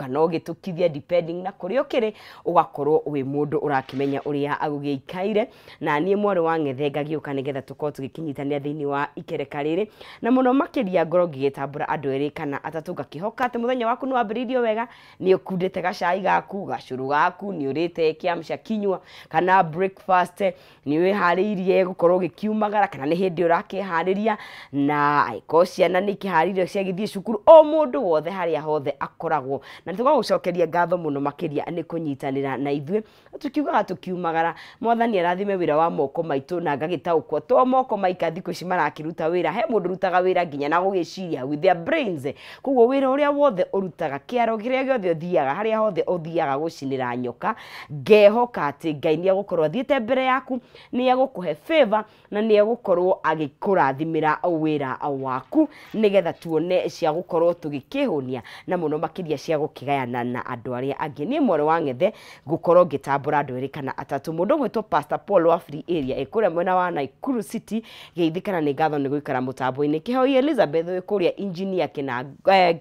kana ũgĩtũkithia depending na kũrĩa ũkĩrĩ, ũgakorwo wĩ mũndũ ũrakĩmenya ũrĩa agũgĩikaire. Na niĩ mwarĩ wa Ng'ethe ngagĩũka nĩgetha tũkorwo tũgĩkĩnyitanĩra thĩinĩ wa ikereka rĩrĩ, na mũno makĩria ngorwo ngĩgĩtambũra andũ erĩ kana atatũ, ngakĩhoka atĩ mũthenya waku nĩ wambĩrĩirio wega, nĩ ũkundĩte gacai gaku, gacũrũ gaku, nĩ ũrĩte kĩamsha kinyua kana breakfast, nĩ wĩharĩirie gũkorwo ũgĩkiumagara kana nĩ hĩndĩ ũrakĩharĩria, na angĩkorwo ciana nĩ ikĩharĩirio ciagĩthiĩ cukuru, o mũndũ wothe harĩa hothe akoragwo. Na nĩ tũgagũcokeria ngatho mũno makĩria nĩ kũnyitanĩra na ithuĩ, tukiugaga tũkiumagara, Mwathani arathime wĩra wa moko maitũ, na ngagĩtaũkwo to moko maika thikũ ici marakĩruta wĩra, he mũndũ ũrutaga wĩra nginya na gũgĩciria with their brains. Koguo wĩra ũrĩa wothe ũrutaga, kĩaro kĩrĩa gĩothe ũthiaga, harĩa hothe ũthiaga gũcinĩra nyoka, ngehoka atĩ Ngai nĩ egũkorwo athiĩte mbere yaku, nĩ egũkũhe favor na nĩ egũkorwo agĩkũrathimĩra wĩra waku, nĩgetha tuone cia gũkorwo tũgĩkĩhũnia na mũno makĩria cia gũkĩgayana na andũ arĩa angĩ. Niĩ mwarĩ wa Ng'ethe ngũkorwo ngĩtambũra andũ erĩ kana atatũ. Mũndũ ũgwĩtwo Pastor Paul wa Free Area ĩ kũrĩa mwena wa Nakuru City, geithĩkana nĩ ngatho nĩ gũikara mũtambo-inĩ. Kĩhoi Elizabeth wĩ kũrĩa engineer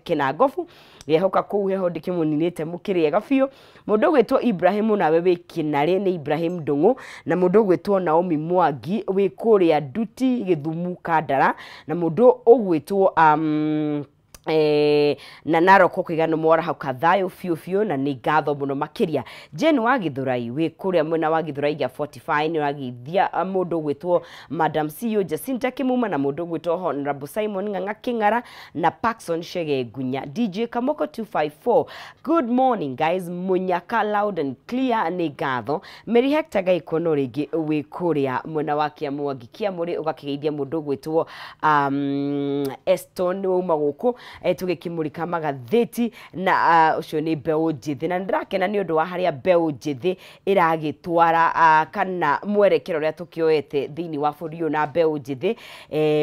Kĩnangobu, ngehoka kũu heho ndĩkĩmũninĩte mũkĩrĩega biũ. Mũndũ ũgwĩtwo Ibrahim nawe wĩ Kĩnarĩ nĩ Ibrahim Ndung'u, na mũndũ ũgwĩtwo Naomi Mwangi wĩ kũrĩa Nduti Gĩthumu Kandara, na mũndũ ũgwĩtwo na Narok kũigana mwarahoka thayũ biũ biũ, na nĩ ngatho mũno makĩria. Jane wa Githurai wĩ kũrĩa mwena wa Githurai gĩa 45 nĩ ũrageithia mũndũ ũgwĩtwo Madam CEO Jacinta Kimuma, na mũndũ ũgwĩtwo Honorable Simon Ng'ang'a Kĩng'ara na Paxson Chege Ngunya. DJ Kamoko 254, good morning guys, munyaka loud and clear, nĩ ngatho. Mary Hector Gaikono rĩngĩ wĩ kũrĩa mwena wa Kĩamwangi Kĩamũrĩ, ũgakĩgeithia mũndũ ũgwĩtwo Eston wauma gũkũ, tũgĩkĩmũrĩka magathĩti, na ũcio nĩ mbeũ njĩthĩ, na nĩndĩrakena nĩ ũndũ wa harĩa mbeũ njĩthĩ ĩragĩtwara kana mwerekero ũrĩa tũkĩoete thĩinĩ wa bũrũri ũyũ na mbeũ njĩthĩ,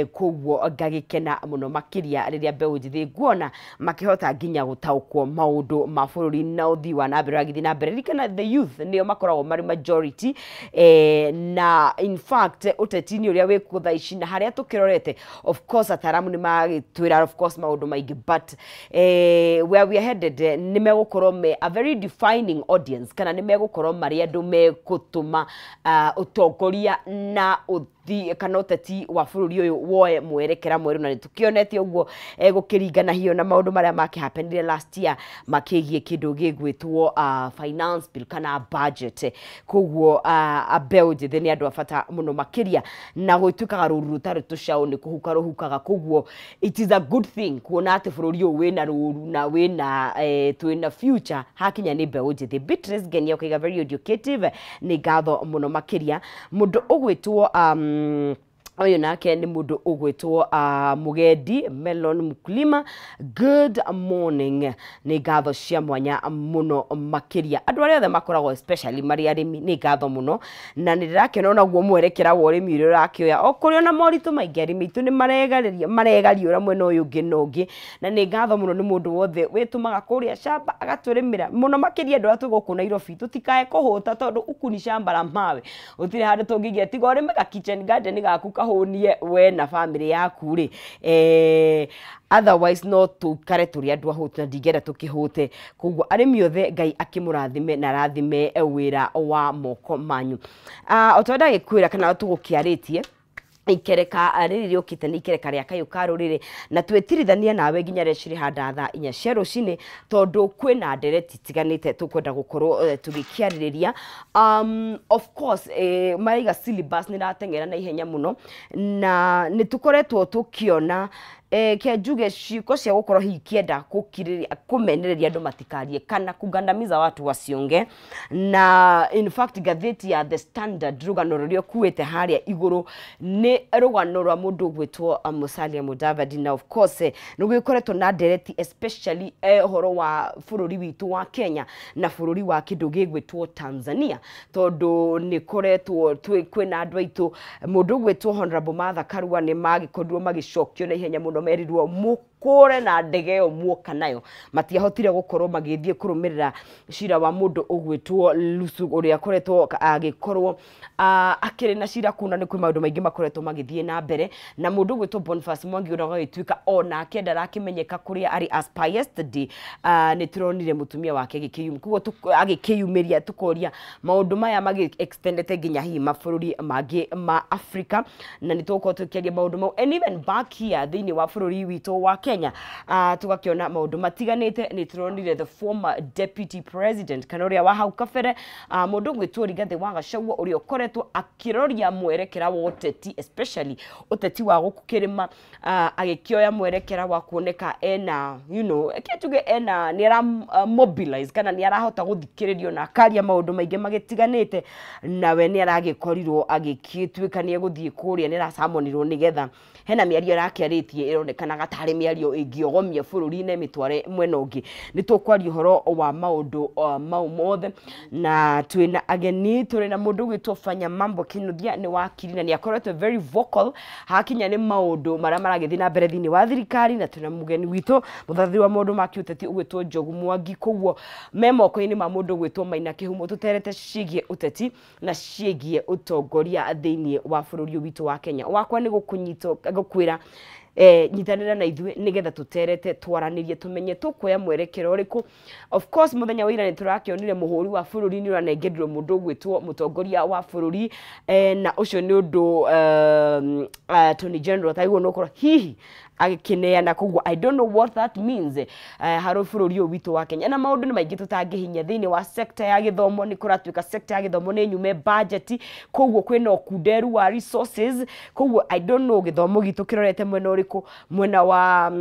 koguo ngagĩkena mũno makĩria rĩrĩa mbeũ njĩthĩ nguona makĩhota nginya gũtaũkwo maũndũ ma bũrũri na ũthii wa na mbere ũragĩthiĩ na mbere. Ririkana the youth nĩo makoragwo marĩ majority, na in fact ũteti-inĩ ũrĩa wĩkuo thaa ici na harĩa tũkĩrorete, of course ataramu nĩ magĩtwĩra of course maũndũ maingĩ, but where we are headed, nĩ megũkorwo me a very defining audience, kana nĩ megũkorwo marĩ andũ megũtũma ũtongoria na ũthi kana ũteti wa bũrũri ũyũ woe mwerekera mwerũ, na nĩ tũkĩonete ũguo gũkĩringana hiyo na maũndũ marĩa makĩhappenire last year makĩgiĩ kĩndũ gĩgwĩtwo finance bill kana budget. Koguo mbeũ njĩthĩ nĩ andũ a bata mũno makĩria, na gwĩtuĩkaga rũru rũtarĩ tũcaũ nĩ kũhuka rũhukaga. Koguo it is a good thing kuona atĩ bũrũri ũyũ wĩna rũru na wĩna twĩna future hakinya nĩ mbeũ njĩthĩ. Beatrice Ngenia ũkaiga very educative, nĩ ngatho mũno makĩria. Mũndũ ũgwĩtwo ũyũ nake nĩ mũndũ ũgwĩtwo Mũgendi Melon Mkulima, good morning, nĩ ngatho cia mwanya mũno makĩria. Andũ arĩa othe makoragwo especially marĩ arĩmi, nĩ ngatho mũno, na nĩ ndĩrakena onaguo mwerekera wa ũrĩmi ũrĩa ũrakĩoya, o kũrĩ ona moritũ maingĩ, arĩmi aitũ nĩ maregarĩria maregariũra mwena ũyũ ũngĩ na ũngĩ, na nĩ ngatho mũno nĩ mũndũ wothe wĩtũmaga kũrĩa shamba agatũrĩmĩra mũno makĩria. Andũ arĩa twĩ gũkũ Nairobi tũtikae kũhũta, tondũ huku ni shamba la mawe, gũtirĩ handũ tũngĩingĩra tiga ũrĩme ka kitchen garden gaku kahũnie we na family yaku rĩ, otherwise no tũikare tũrĩ andũ ahũtu na ndingĩenda tũkĩhũte. Koguo arĩmi othe Ngai akĩmũrathime na arathime wĩra wa moko manyu. O ta ũrĩa ndagĩkwĩra kana tũgũkĩarĩtie, ikereka rĩrĩ rĩũkĩte nĩ ikereka rĩa kayũ ka rũrĩrĩ, na twĩtirithania nawe nginya rĩrĩa cirĩhanda thaa 4 cia rũcinĩ, tondũ kwĩna ndereti itiganĩte tũkwenda gũkorwo tũgĩkĩarĩrĩria. Of course maraiga syllabus nĩ ĩrateng'era na ihenya mũno, na nĩ tũkoretwo tũkĩona kĩa njuge ciĩko cia gũkorwo hihi kĩenda gũkirĩrĩria kũmenereria andũ matikarie kana kugandamiza watu wasionge. Na in fact ngathĩti ya The Standard, rũgano rũrĩa ũkuĩte harĩa igũrũ nĩ rũgano rwa mũndũ ũgwĩtwo Musalia Mudavadi, na of course nĩ gũgĩkoretwo na ndereti especially ũhoro wa bũrũri witũ wa Kenya na bũrũri wa kĩndũ gĩgwĩtwo Tanzania, tondũ nĩ koretwo kwĩna andũ aitũ, mũndũ ũgwĩtwo Honorable Martha Karua nĩ magĩkorirwo magĩcokio na ihenya mũno, merirwo Kũre na ndege ĩyo muoka nayo matiahotire gũkorwo magĩthiĩ kũrũmĩrĩra cira wa mũndũ ũgwĩtwo Lusu ũrĩa akoretwo agĩkorwo akĩrĩ na cira kuna nĩ kwĩ maũndũ maingĩ makoretwo magĩthiĩ na mbere na mũndũ ũgwĩtwo Boniface Mwangi ũrĩa ũgagĩtuĩka onake ndarakĩmenyeka kũrĩa arĩ as per yesterday. Nĩ tũronire mũtumia wake agĩkĩyumĩria tũkoria maũndũ maya magĩ extendete nginya hihi mabũrũri mangĩ ma Africa na nĩ tũgũkorwo tũkĩaria maũndũ mau and even back here thĩinĩ wa bũrũri witũ wa Kenya. Tũgakĩona maũndũ matiganĩte. Nĩ tũronire the former deputy president kana ũrĩa wa hau kabere, mũndũ ũgwĩtwo Rigathĩ wa Gachagua ũrĩa ũkoretwo akĩroria mwerekera wa ũteti, especially ũteti wa gũkũ kĩrĩma, agĩkĩoya mwerekera wa kuoneka ena tuge ena nĩ ara mobilize kana nĩ arahota gũthikĩrĩrio na akaria maũndũ maingĩ magĩtiganĩte, nawe nĩ aragĩkorirwo agĩgĩtuĩka nĩ egũthiĩ kũrĩa, nĩ aracamonirwo nĩgetha hena mĩario arakĩarĩtie ĩronekanaga tarĩ mĩario ĩngĩogomia bũrũri-inĩ mĩtware mwena ũngĩ. Nĩ tũkwaria ũhoro wa maũndũ mau mothe na twĩna ageni, tũrĩ na mũndũ ũgwĩtwo Fanya Mambo Kinuthia, nĩ wakiri na nĩ akoretwo very vocal hakinya nĩ maũndũ marĩa maragĩthiĩ na mbere thĩinĩ wa thirikari, na twĩna mũgeni witũ mũthathiri wa maũndũ ma kĩũteti ũgwĩtwo Njogu Mwangi. Koguo me moko-inĩ ma mũndũ ũgwĩtwo Maina Kĩhumo tũterete ciĩgiĩ ũteti na ciĩgiĩ ũtongoria thĩinĩ wa bũrũri ũyũ witũ wa Kenya. Wakwa nĩ gũkũnyitwo gũkwĩra nyitanĩra na ithuĩ nĩgetha tũterete twaranĩrie tũmenye tũkuoya mwerekero ũrĩkũ. Of course mũthenya wa ira nĩ tũrakĩonire mũhũri wa bũrũri nĩ ũranengerirwo mũndũ ũgwĩtwo mũtongoria wa bũrũri, na ũcio nĩ ũndũ Attorney General taiguo no ũkorwo hihi agĩkĩneana. Koguo I don't know what that means harĩ bũrũri ũyũ witũ wa Kenya, na maũndũ nĩ maingĩ tũtangĩhinya thĩinĩ wa sector ya gĩthomo. Nĩ kũratuĩka sector ya gĩthomo nĩ nyume budget, koguo kwĩna ũkunderu wa resources. Koguo I don't know gĩthomo gitũ kĩrorete mwena ũrĩkũ, mwena wa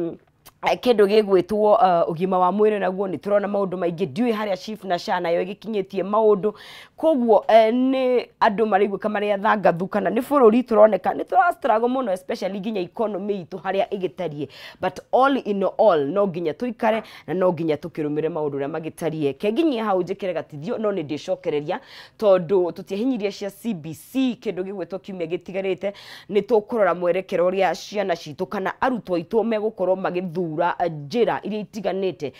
kĩndũ gĩgwĩtwo ũgima wa mwĩrĩ naguo nĩ tũrona maũndũ maingĩ, ndiũĩ harĩa chief na SHA nayo ĩgĩkinyĩtie maũndũ. Koguo nĩ andũ maraiguĩka marĩ athangathu kana nĩ bũrũri tũroneka nĩ tũra struggle mũno, especially nginya economy itũ harĩa ĩgĩtariĩ, but all in all no nginya tũikare na no nginya tũkĩrũmĩre maũndũ ũrĩa magĩtariĩ. Kenginyie hau njĩkĩre gatithio, no nĩ ndĩcokereria tondũ tũtiahinyirie cia CBC kĩndũ gĩgwĩtwo kiumia gĩtigarĩte. Nĩ tũkũrora mwerekero ũrĩa ciana citũ kana arutwo aitũ megũkorwo magĩthura njĩra iria itiganĩte,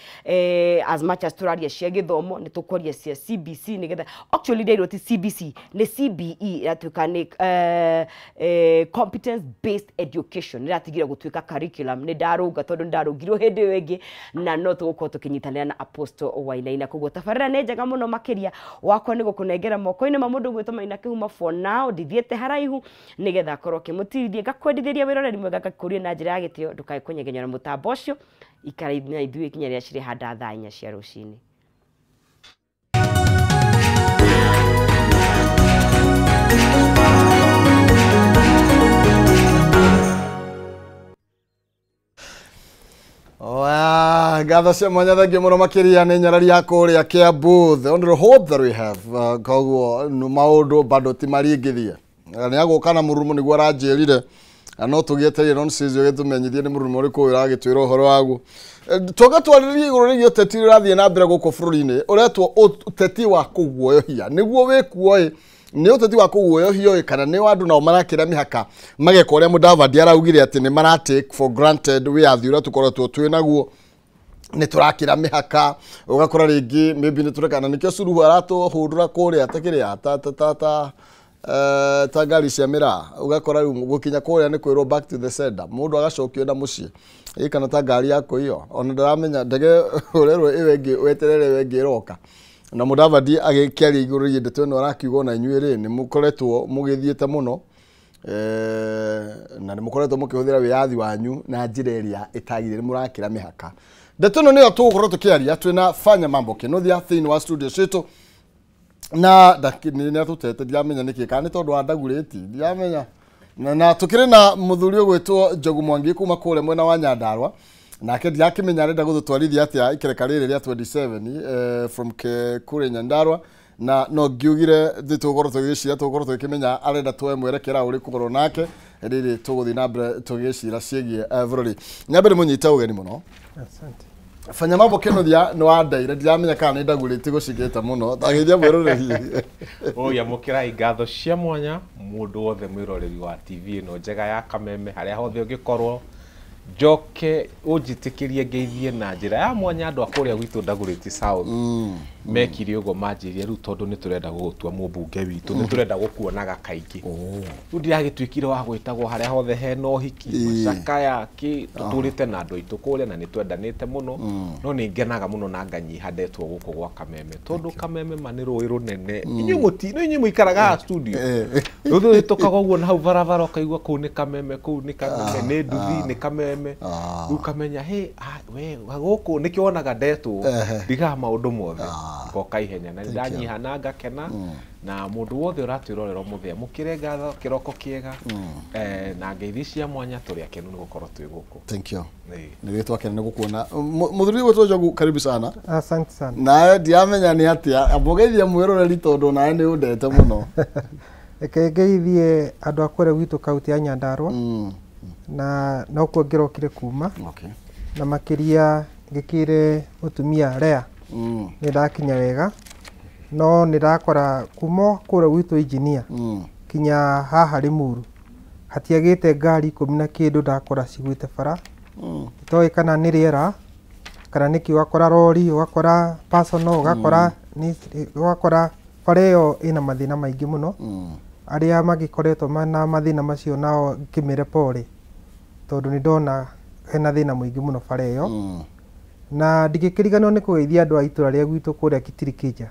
as much as tũraria cia gĩthomo nĩ tũkwaria cia CBC nĩgetha actually ndeirwo ti CBC nĩ CBE ĩratuĩka nĩ competence based education, ĩratigire gũtuĩka curriculum. Nĩ ndarũnga tondũ nĩ ndarũngirwo hĩndĩ ĩyo ĩngĩ, na no tũgũkorwo tũkĩnyitanĩra na Apostle Wainaina. Koguo tabarĩra nĩ njega mũno makĩria, wakwa nĩ gũkũnengera moko-inĩ ma mũndũ ũgwĩtwo Maina Kĩhumo for now, ndithiĩte haraihu nĩgetha akorwo akĩmũtirithia ngakwendithĩria wĩroreri mwega, ngakũria na njĩra ya gĩtĩo, ndũkae kũnyegenyora mũtambo ũcio. Ikara na ithuĩ nginya rĩrĩa cirĩ handa thaa 4 cia rũcinĩ. Ngatho cia mwanya thengiũ mũno makĩria nĩ nyarari ya kũrĩa Kiambu, the only hope that we have. Koguo maũndũ bado ti maringithie, nĩ agũka na mũrurumo nĩguo aranjĩrire, no tũgĩetereire nonsense ũgĩtũmenyithie nĩ mũrurumo ũrĩkũ ũyũ ũragĩtwĩra ũhoro waguo. Tũgatwarĩria igũrũ rĩgiĩ ũteti ũrĩa ũrathiĩ na mbere gũkũ bũrũri-inĩ ũretwo ũteti wa kũguoyohia. Nĩguo wĩkuo ĩ nĩ ũteti wa kũguoyohio ĩ kana nĩ andũ nao marakĩra mĩhaka mageka ũrĩa Mudavadi araugire atĩ nĩ mara take for granted wĩyathi ũrĩa tũkoretwo twĩ naguo, nĩ tũrakĩra mĩhaka ũgakora rĩngĩ maybe nĩ tũrekana nĩkĩo Suluhu aratũhũndũra kũrĩa ta kĩrĩa ta ta ngari cia mĩraa, ũgakora rĩu gũkinya kũrĩa nĩ kwĩrwo back to the sender, mũndũ agacokio na mũciĩ ĩ kana ta ngari ya kũiywo, ona ndaramenya ndege ũrerwo ĩyo ĩngĩ weterere ĩyo ĩngĩ ĩroka. Na Mudavadi agĩkĩaria igũrũ rĩgiĩ ndeto ĩno arakiuga ona inyuĩ rĩ nĩ mũkoretwo mũgĩthiĩte mũno, na nĩ mũkoretwo mũkĩhũthĩra wĩyathi wanyu na njĩra ĩrĩa ĩtagĩrĩire, nĩ mũrakĩra mĩhaka. Ndeto ĩno nĩyo tũgũkorwo tũkĩaria twĩna Fanya Mambo Kinuthia thĩinĩ wa studio citũ, na nĩ atũtete ndiramenya nĩkĩ kana nĩ tondũ wa ndagurĩti ndiramenya, na tũkĩrĩ na mũthuri ũgwĩtwo Njogu Mwangi kuma kũrĩa mwena wa Nyandarua, nake ndirakĩmenya arenda gũtũtwarithia atĩa ikereka rĩrĩ rĩa 27 from kũrĩa Nyandarua, na no ngiugire thĩ tũgũkorwo tũgĩcira tũgũkorwo tũgĩkĩmenya arenda tuoe mwerekera ũrĩkũ korwo nake rĩrĩ tũgũthiĩ na mbere tũgĩcira ciĩgiĩ bũrũri. Nyambe ndĩmũnyite ũgeni mũno. Asante. Fanya Mambo Kinuthia nĩ wandeire ndiramenya kana nĩ ndagurĩti gũcigĩte mũno tagĩithia mwĩroreri. Amũkĩrai ngatho cia mwanya mũndũ wothe mwĩroreri wa TV ĩno njega ya Kameme harĩa hothe ũngĩkorwo. Njoke ũnjĩtĩkĩrie ngeithie na njĩra ya mwanya andũ a kũrĩa gwitũ Dagoretti South. Mekire ũguo manjĩrire rĩu tondũ nĩ tũrenda gũgũtua mũmbunge witũ, nĩ tũrenda gũkuonaga kaingĩ. Rĩu ndiragĩtuĩkire wa gwĩtagwo harĩa hothe hena ũhiki, macakaya, kĩ, tũtũrĩte na andũ aitũ kũrĩa na nĩ twendanĩte mũno. No nĩ ngenaga mũno na nganyiha ndetwo gũkũ gwa Kameme, tondũ Kameme ma nĩ rũĩ rũnene. Inyuĩ mũti, no inyuĩ mũikaraga haha studio. Rĩu ũhĩtũkaga ũguo na hau barabara ũkaigua kũu nĩ Kameme, kũu nĩ Kameme, nĩ nduthi, nĩ Kameme. Rĩu ũkamenya, hey, we, gũkũ nĩkĩo wonaga ndetwo, ndigaga maũndũ mothe, ngoka ihenya na ndanyiha na ngakena. Na mũndũ wothe ũratwĩrorera ũmũthĩ amũkĩre ngatho kĩroko kĩega, na ngeithi cia mwanya, tũrĩ akenu nĩ gũkorwo twĩ gũkũ. Thank you. Nĩ twakena nĩ gũkuona. Mũthuri gwĩtwo Njogu, karibu sana. Asante sana. Nawe ndiramenya nĩ atĩa, ambũgeithia mwĩroreri tondũ nawe nĩ ũndete mũno. Reke ngeithie andũ a kũrĩa gwitũ kaunti ya Nyandarua, na nokuo ngĩrokire kuma. Na makĩria ngĩkĩre mũtumia Lea, nĩ ndakinya wega, no nĩ ndakora kuma kũrĩa gwitũ engineer kinya haha Limuru hatiagĩte ngari 10 na kĩndũ ndakora cigwĩte bara. Itoĩ kana nĩ rĩera kana nĩkĩ, ũgakora rori, ũgakora personal, ũgakora ũgakora bara ĩyo ĩna mathĩna maingĩ mũno. Arĩa magĩkoretwo na mathĩna macio nao ngĩmere pole, tondũ nĩ ndona hena thĩna mũingĩ mũno bara ĩyo. Na ndingĩkĩriganĩrwo nĩ kũgeithia andũ a itũra rĩa gwitũ kũrĩa Kitirikija,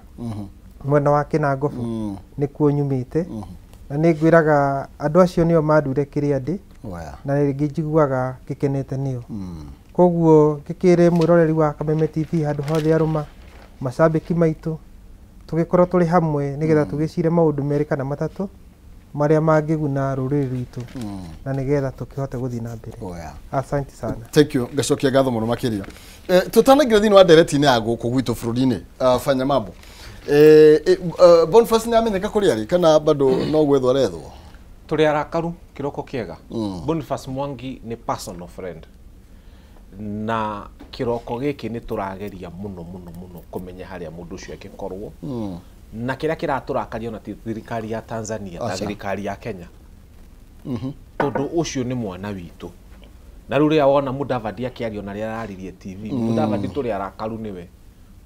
mwena wa Kĩnangobu, nĩkuo nyumĩte. Na nĩ ngwĩraga andũ acio nĩo mandure kĩrĩa ndĩ, na rĩngĩ njiguaga ngĩkenete nĩo. Koguo ngĩkĩre mwĩroreri wa Kameme TV handũ hothe arũma, macambĩki maitũ, tũgĩkorwo tũrĩ hamwe nĩgetha tũgĩcire maũndũ merĩ kana matatũ marĩa mangĩguna rũrĩrĩ rwitũ, na nĩgetha tũkĩhote gũthiĩ na mbere. Asante sana. Thank you. Ngacokia ngatho mũno makĩria. Tũtanaingĩra thĩinĩ wa ndereti-inĩ ya gũkũ gwitũ bũrũri-inĩ, fanya mambo. Boniface nĩ amenyeka kũrĩa arĩ kana bado no gwethwo arethwo? Tũrĩ arakaru kĩroko kĩega. Boniface Mwangi nĩ personal friend, na kĩroko gĩkĩ nĩ tũrageria mũno mũno mũno kũmenya harĩa mũndũ ũcio angĩkorwo. Na kĩrĩa kĩratũrakaria ona ti thirikari ya Tanzania, ta thirikari ya Kenya, tondũ ũcio nĩ mwana witũ. Na rĩu rĩrĩa wona Mudavadi akĩaria ona rĩrĩa araririe TV, Mudavadi tũrĩ arakaru nĩwe,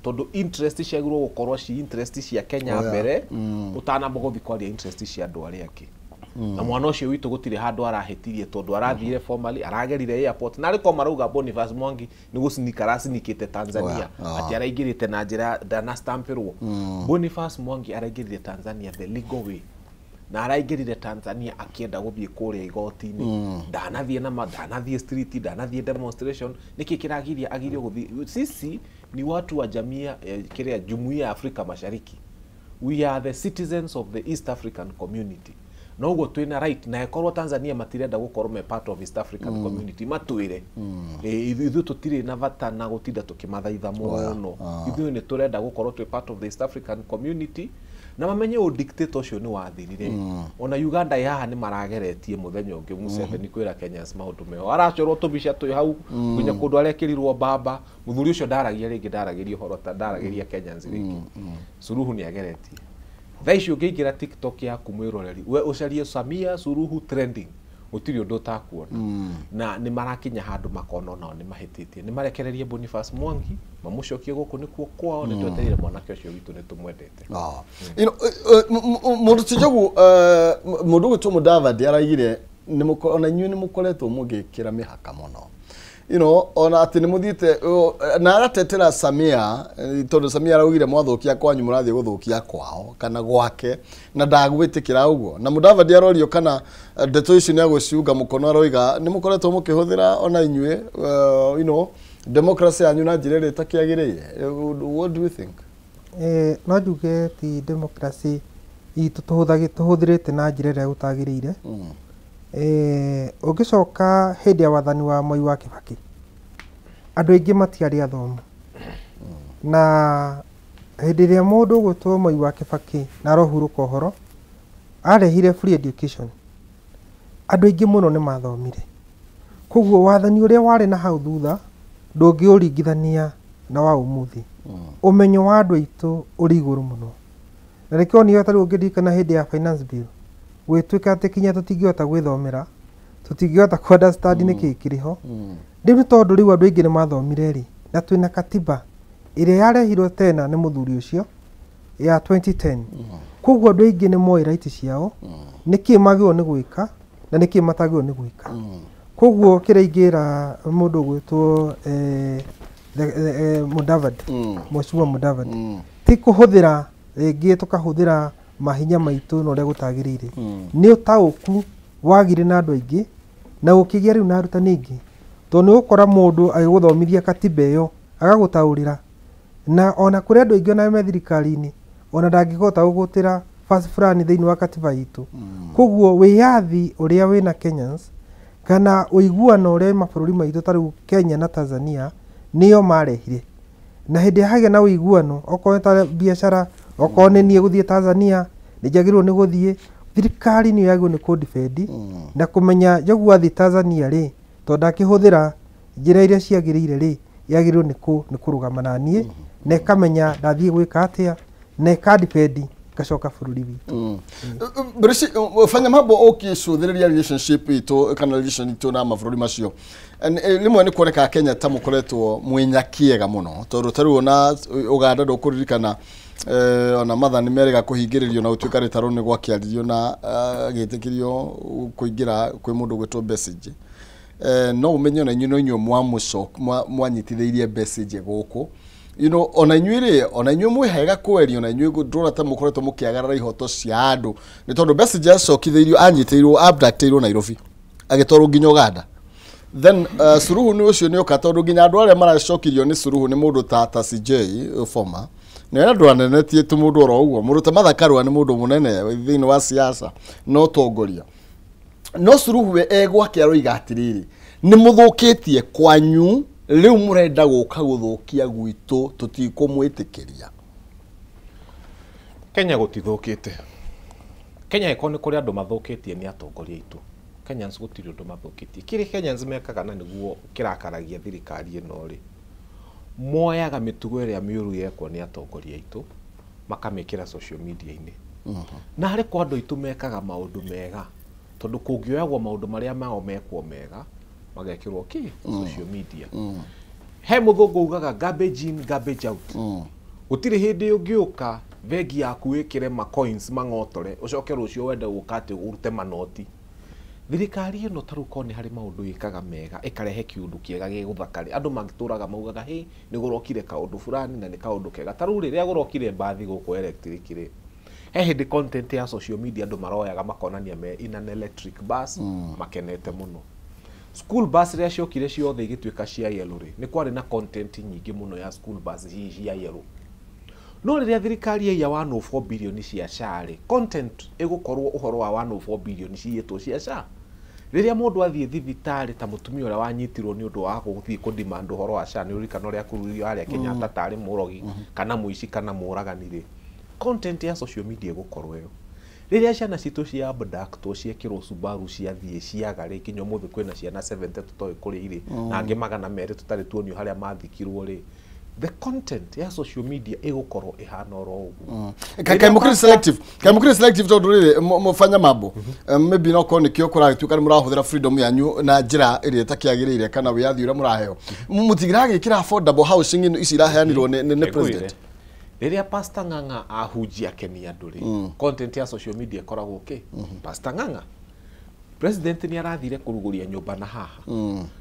tondũ interest ciagĩrĩirwo gũkorwo ci interest cia Kenya mbere, ũtanamba gũthiĩ kwaria interest cia andũ arĩa angĩ. Na mwana ũcio witũ gũtirĩ handũ arahĩtirie, tondũ arathire formally, aragerire airport, na arĩko marauga Boniface Mwangi nĩ gũcinika aracinikĩte Tanzania, atĩ araingĩrĩte na njĩra ndanastampĩrwo. Boniface Mwangi araingĩrire Tanzania the legal way, na araingĩrire Tanzania akĩenda gũthiĩ kũrĩa igoti-inĩ. Ndanathiĩ na ndanathiĩ street, ndanathiĩ demonstration. Nĩkĩ kĩragiria agirio gũthiĩ? Sisi ni watu wa jamii kĩrĩa Jumuiya ya Afrika Mashariki, we are the citizens of the East African Community, na ũguo twĩna right. Na ĩkorwo Tanzania matirenda gũkorwo me part of East African Community, matwĩre. Ithuĩ tũtirĩ na bata na gũtinda tũkĩmathaitha mũno. Ithuĩ nĩ tũrenda gũkorwo twĩ part of the East African Community, na mamenye ũ dictator ũcio nĩ wathirire. Ona Uganda ĩ haha nĩ marageretie mũthenya ũngĩ Museveni kwĩra Kenyans maũndũ meho, aracorwo tũbica twĩ hau nginya kũndũ arekĩrirwo mbamba. Mũthuri ũcio ndaragia rĩngĩ, ndaragĩria ũhoro ta ndaragĩria Kenyans rĩngĩ. Suluhu nĩ ageretie. Thaa ici ũngĩingĩra TikTok yaku mwĩroreri, we ũcarie Samia Suluhu trending, gũtirĩ ũndũ ũtakuona. Na nĩ marakinya handũ makona onao nĩ mahĩtĩtie, nĩ marekererie Boniface Mwangi, mamũcokie gũkũ nĩkuo kwao. Nĩ twetereire mwanake ũcio witũ, nĩ tũmwendete. Mũndũ ti Njogu, mũndũ ũgwĩtwo Mudavadi araigire ona inyuĩ nĩ mũkoretwo mũgĩkĩra mĩhaka mũno, ona atĩ nĩ mũthiĩte na agatetera Samia, tondũ Samia araugire mwathũkia kwanyu mũrathiĩ gũthũkia kwao kana gwake, na ndagwĩtĩkĩra ũguo. Na Mudavadi arorio kana ndeto ici nĩ agũciunga mũkono, aroiga nĩ mũkoretwo mũkĩhũthĩra ona inyuĩ democracy yanyu na njĩra ĩrĩa ĩtakĩagĩrĩire. What do you think? No njuge ti democracy itũ tũhũthĩrĩte na njĩra ĩrĩa gũtagĩrĩire. Ũngĩcoka hĩndĩ ya wathani wa Moi wa Kibaki, andũ aingĩ matiarĩ athomu. Na hĩndĩ ĩrĩa mũndũ ũgwĩtwo Moi wa Kibaki na arohurũka ũhoro, arehire free education, andũ aingĩ mũno nĩ mathomire. Koguo wathani ũrĩa warĩ na hau thutha ndũngĩũringithania na wa ũmũthĩ. Ũmenyo wa andũ aitũ ũrĩ igũrũ mũno. Na nĩkĩo nĩ ta rĩu ũngĩririkana hĩndĩ ya finance bill, gwĩtuĩka atĩ kinya tũtingĩhota gwĩthomera, Tũtingĩhota ku understand nĩkĩĩ kĩrĩ ho. Rĩu nĩ tondũ rĩu andũ aingĩ nĩ mathomire rĩ, na twĩna katiba ĩrĩa yarehirwo tena nĩ mũthuri ũcio ya 2010. Koguo andũ aingĩ nĩ moĩ right ciao, nĩkĩĩ magĩrĩirwo nĩ gwĩka na nĩkĩĩ matagĩrĩirwo nĩ gwĩka. Koguo kĩrĩa ingĩra mũndũ ũgwĩtwo Mudavadi, Mheshimiwa Mudavadi, ti kũhũthĩra rĩngĩ tũkahũthĩra mahinya maitũ na ũrĩa gũtagĩrĩire. Nĩ ũtaũku wagire na andũ aingĩ na gũkĩgĩa rĩu na arutani aingĩ, tondũ nĩ ũgũkora mũndũ agĩgũthomithia katiba ĩyo agagũtaũrĩra, na ona kũrĩ andũ aingĩ ona me thirikari-inĩ ona ndangĩhota gũgũtĩra verse fulani thĩinĩ wa katiba itũ. Koguo wĩyathi ũrĩa wĩna Kenyans kana ũiguano ũrĩa wĩ mabũrũri maitũ ta rĩu Kenya na Tanzania nĩo marehire, na hĩndĩ ĩrĩa hagĩa na ũiguano, okorwo nĩ ta biacara, okorwo nĩ niĩ gũthiĩ Tanzania nĩ njagĩrĩirwo nĩ gũthiĩ, thirikari nĩyo yagĩrĩirwo nĩ kũndibend na kũmenya Njogu athiĩ Tanzania rĩ, tondũ ndakĩhũthĩra njĩra iria ciagĩrĩire rĩ, yagĩrĩirwo nĩ kũrũgama na niĩ na ĩkamenya ndathiĩ gwĩka atĩa na ĩkandibend ngacoka bũrũri witũ. Brisi fanya mambo ũkĩcũthĩrĩria relationship itũ kana relation itũ na mabũrũri macio, rĩmwe nĩ kuonekaga Kenya ta mũkoretwo mwĩnya kĩega mũno, tondũ ta rĩu ona Uganda ndũkũririkana ona mathani merĩga kũhingĩrĩrio na gũtuĩka rĩtarũ nĩ gwakĩaririo na agĩtĩkĩrio kũingĩra kwĩ mũndũ ũgwĩtwo Besigye. No ũmenye ona inyuĩ no inyuĩ mwanyitithĩirie Besigye gũkũ. You know, ona inyuĩ rĩ, ona inyuĩ mwĩ hega kweri, ona inyuĩ ndũra ta mũkoretwo mũkĩagarara ihoto cia andũ, nĩ tondũ Besigye acokithĩirio, anyitĩirwo, abductĩirwo Nairobi agĩtwarwo nginya Uganda. Then Suluhu nĩ ũcio nĩ oka, tondũ nginya andũ arĩa maracokirio nĩ Suluhu nĩ mũndũ ta CJ former, nĩ andũ anene ti tu mũndũ oro ũguo, mũndũ ta Martha Karua nĩ mũndũ mũnene thĩinĩ wa siasa no ũtongoria. No Suluhu we egwake aroiga atĩrĩrĩ, nĩ mũthũkĩtie kwanyu, rĩu mũrenda gũka gũthũkia gwitũ, tũtikũmwĩtĩkĩria. Kenya gũtithũkĩte. Kenya ĩkorwo nĩ kũrĩ andũ mathũkĩtie nĩ atongoria aitũ. Kenyans gũtirĩ ũndũ mathũkĩtie. Kĩrĩa Kenyans mekaga na nĩguo kĩrakaragia thirikari ĩno rĩ, moyaga mĩtugo ĩrĩa mĩũru yekwo nĩ atongoria aitũ makamĩkĩra social media-inĩ. Na harĩ kwa andũ aitũ mekaga maũndũ mega, tondũ kũngĩoyagwo maũndũ marĩa mao mekwo mega magekĩrwo kĩ social media. He mũthũngũ ugaga garbage in garbage out. Gũtirĩ hĩndĩ ũngĩũka bengi yaku wĩkĩre ma coins mang'otore ũcoke rũciũ wende gũka atĩ ũrute manoti. Thirikari ĩno ta rĩu korwo nĩ harĩ maũndũ ĩkaga mega, ĩkarehe kĩũndũ kĩega gĩgũthaka rĩ, andũ mangĩtũraga maugaga hĩ nĩ gũrokire kaũndũ fulani na nĩ kaũndũ kega. Ta rĩu rĩrĩa gũrokire mbathi gũkũ electric rĩ, he hĩndĩ content ya social media andũ maroyaga makonania me in an electric bus makenete mũno. School bus rĩrĩa ciokire ciothe igĩtuĩka cia yellow rĩ, nĩ kwarĩ na content nyingĩ mũno ya school bus hihi cia yellow. No rĩrĩa thirikari yaiya 104 billion cia SHA rĩ, content ĩgũkorwo ũhoro wa 104 billion ciyĩtwo cia SHA. Rĩrĩa mũndũ athiĩ thibitarĩ ta mũtumia ũrĩa wanyitirwo nĩ ũndũ wa gũthiĩ kũ-demand ũhoro wa SHA, nĩ ũririkana ũrĩa akururio harĩa Kenyatta tarĩ mũrogi kana mũici kana mũragani rĩ, content ya social media ĩgũkorwo ĩyo. Rĩrĩa ciana citũ cia abductwo ciekĩrwo Subaru ciathiĩ ciaga rĩ, nginya ũmũthĩ kwĩna ciana 70 tũtoĩ kũrĩa irĩ, na angĩ 200 tũtarĩ tuonio harĩa mathikirwo rĩ, the content ya social media ĩgũkorwo ĩhana oro ũguo. Kaĩ mũkĩrĩ selective, kaĩ mũkĩrĩ selective tondũ rĩrĩ mũbanya mambo, maybe no korwo nĩkĩo kũragĩtuĩka nĩ mũrahũthĩra freedom yanyu na njĩra ĩrĩa ĩtakĩagĩrĩire kana wĩyathi ũrĩa mũraheo, mũtigiragĩkĩra affordable housing ĩno ici iraheanirwo nĩ president. Rĩrĩa Pastor Ng'ang'a ahunjia akenia andũ rĩ, content ya social media ĩkoragwo kĩ? Pastor Ng'ang'a. President nĩ arathire kũrugũria nyũmba na haha.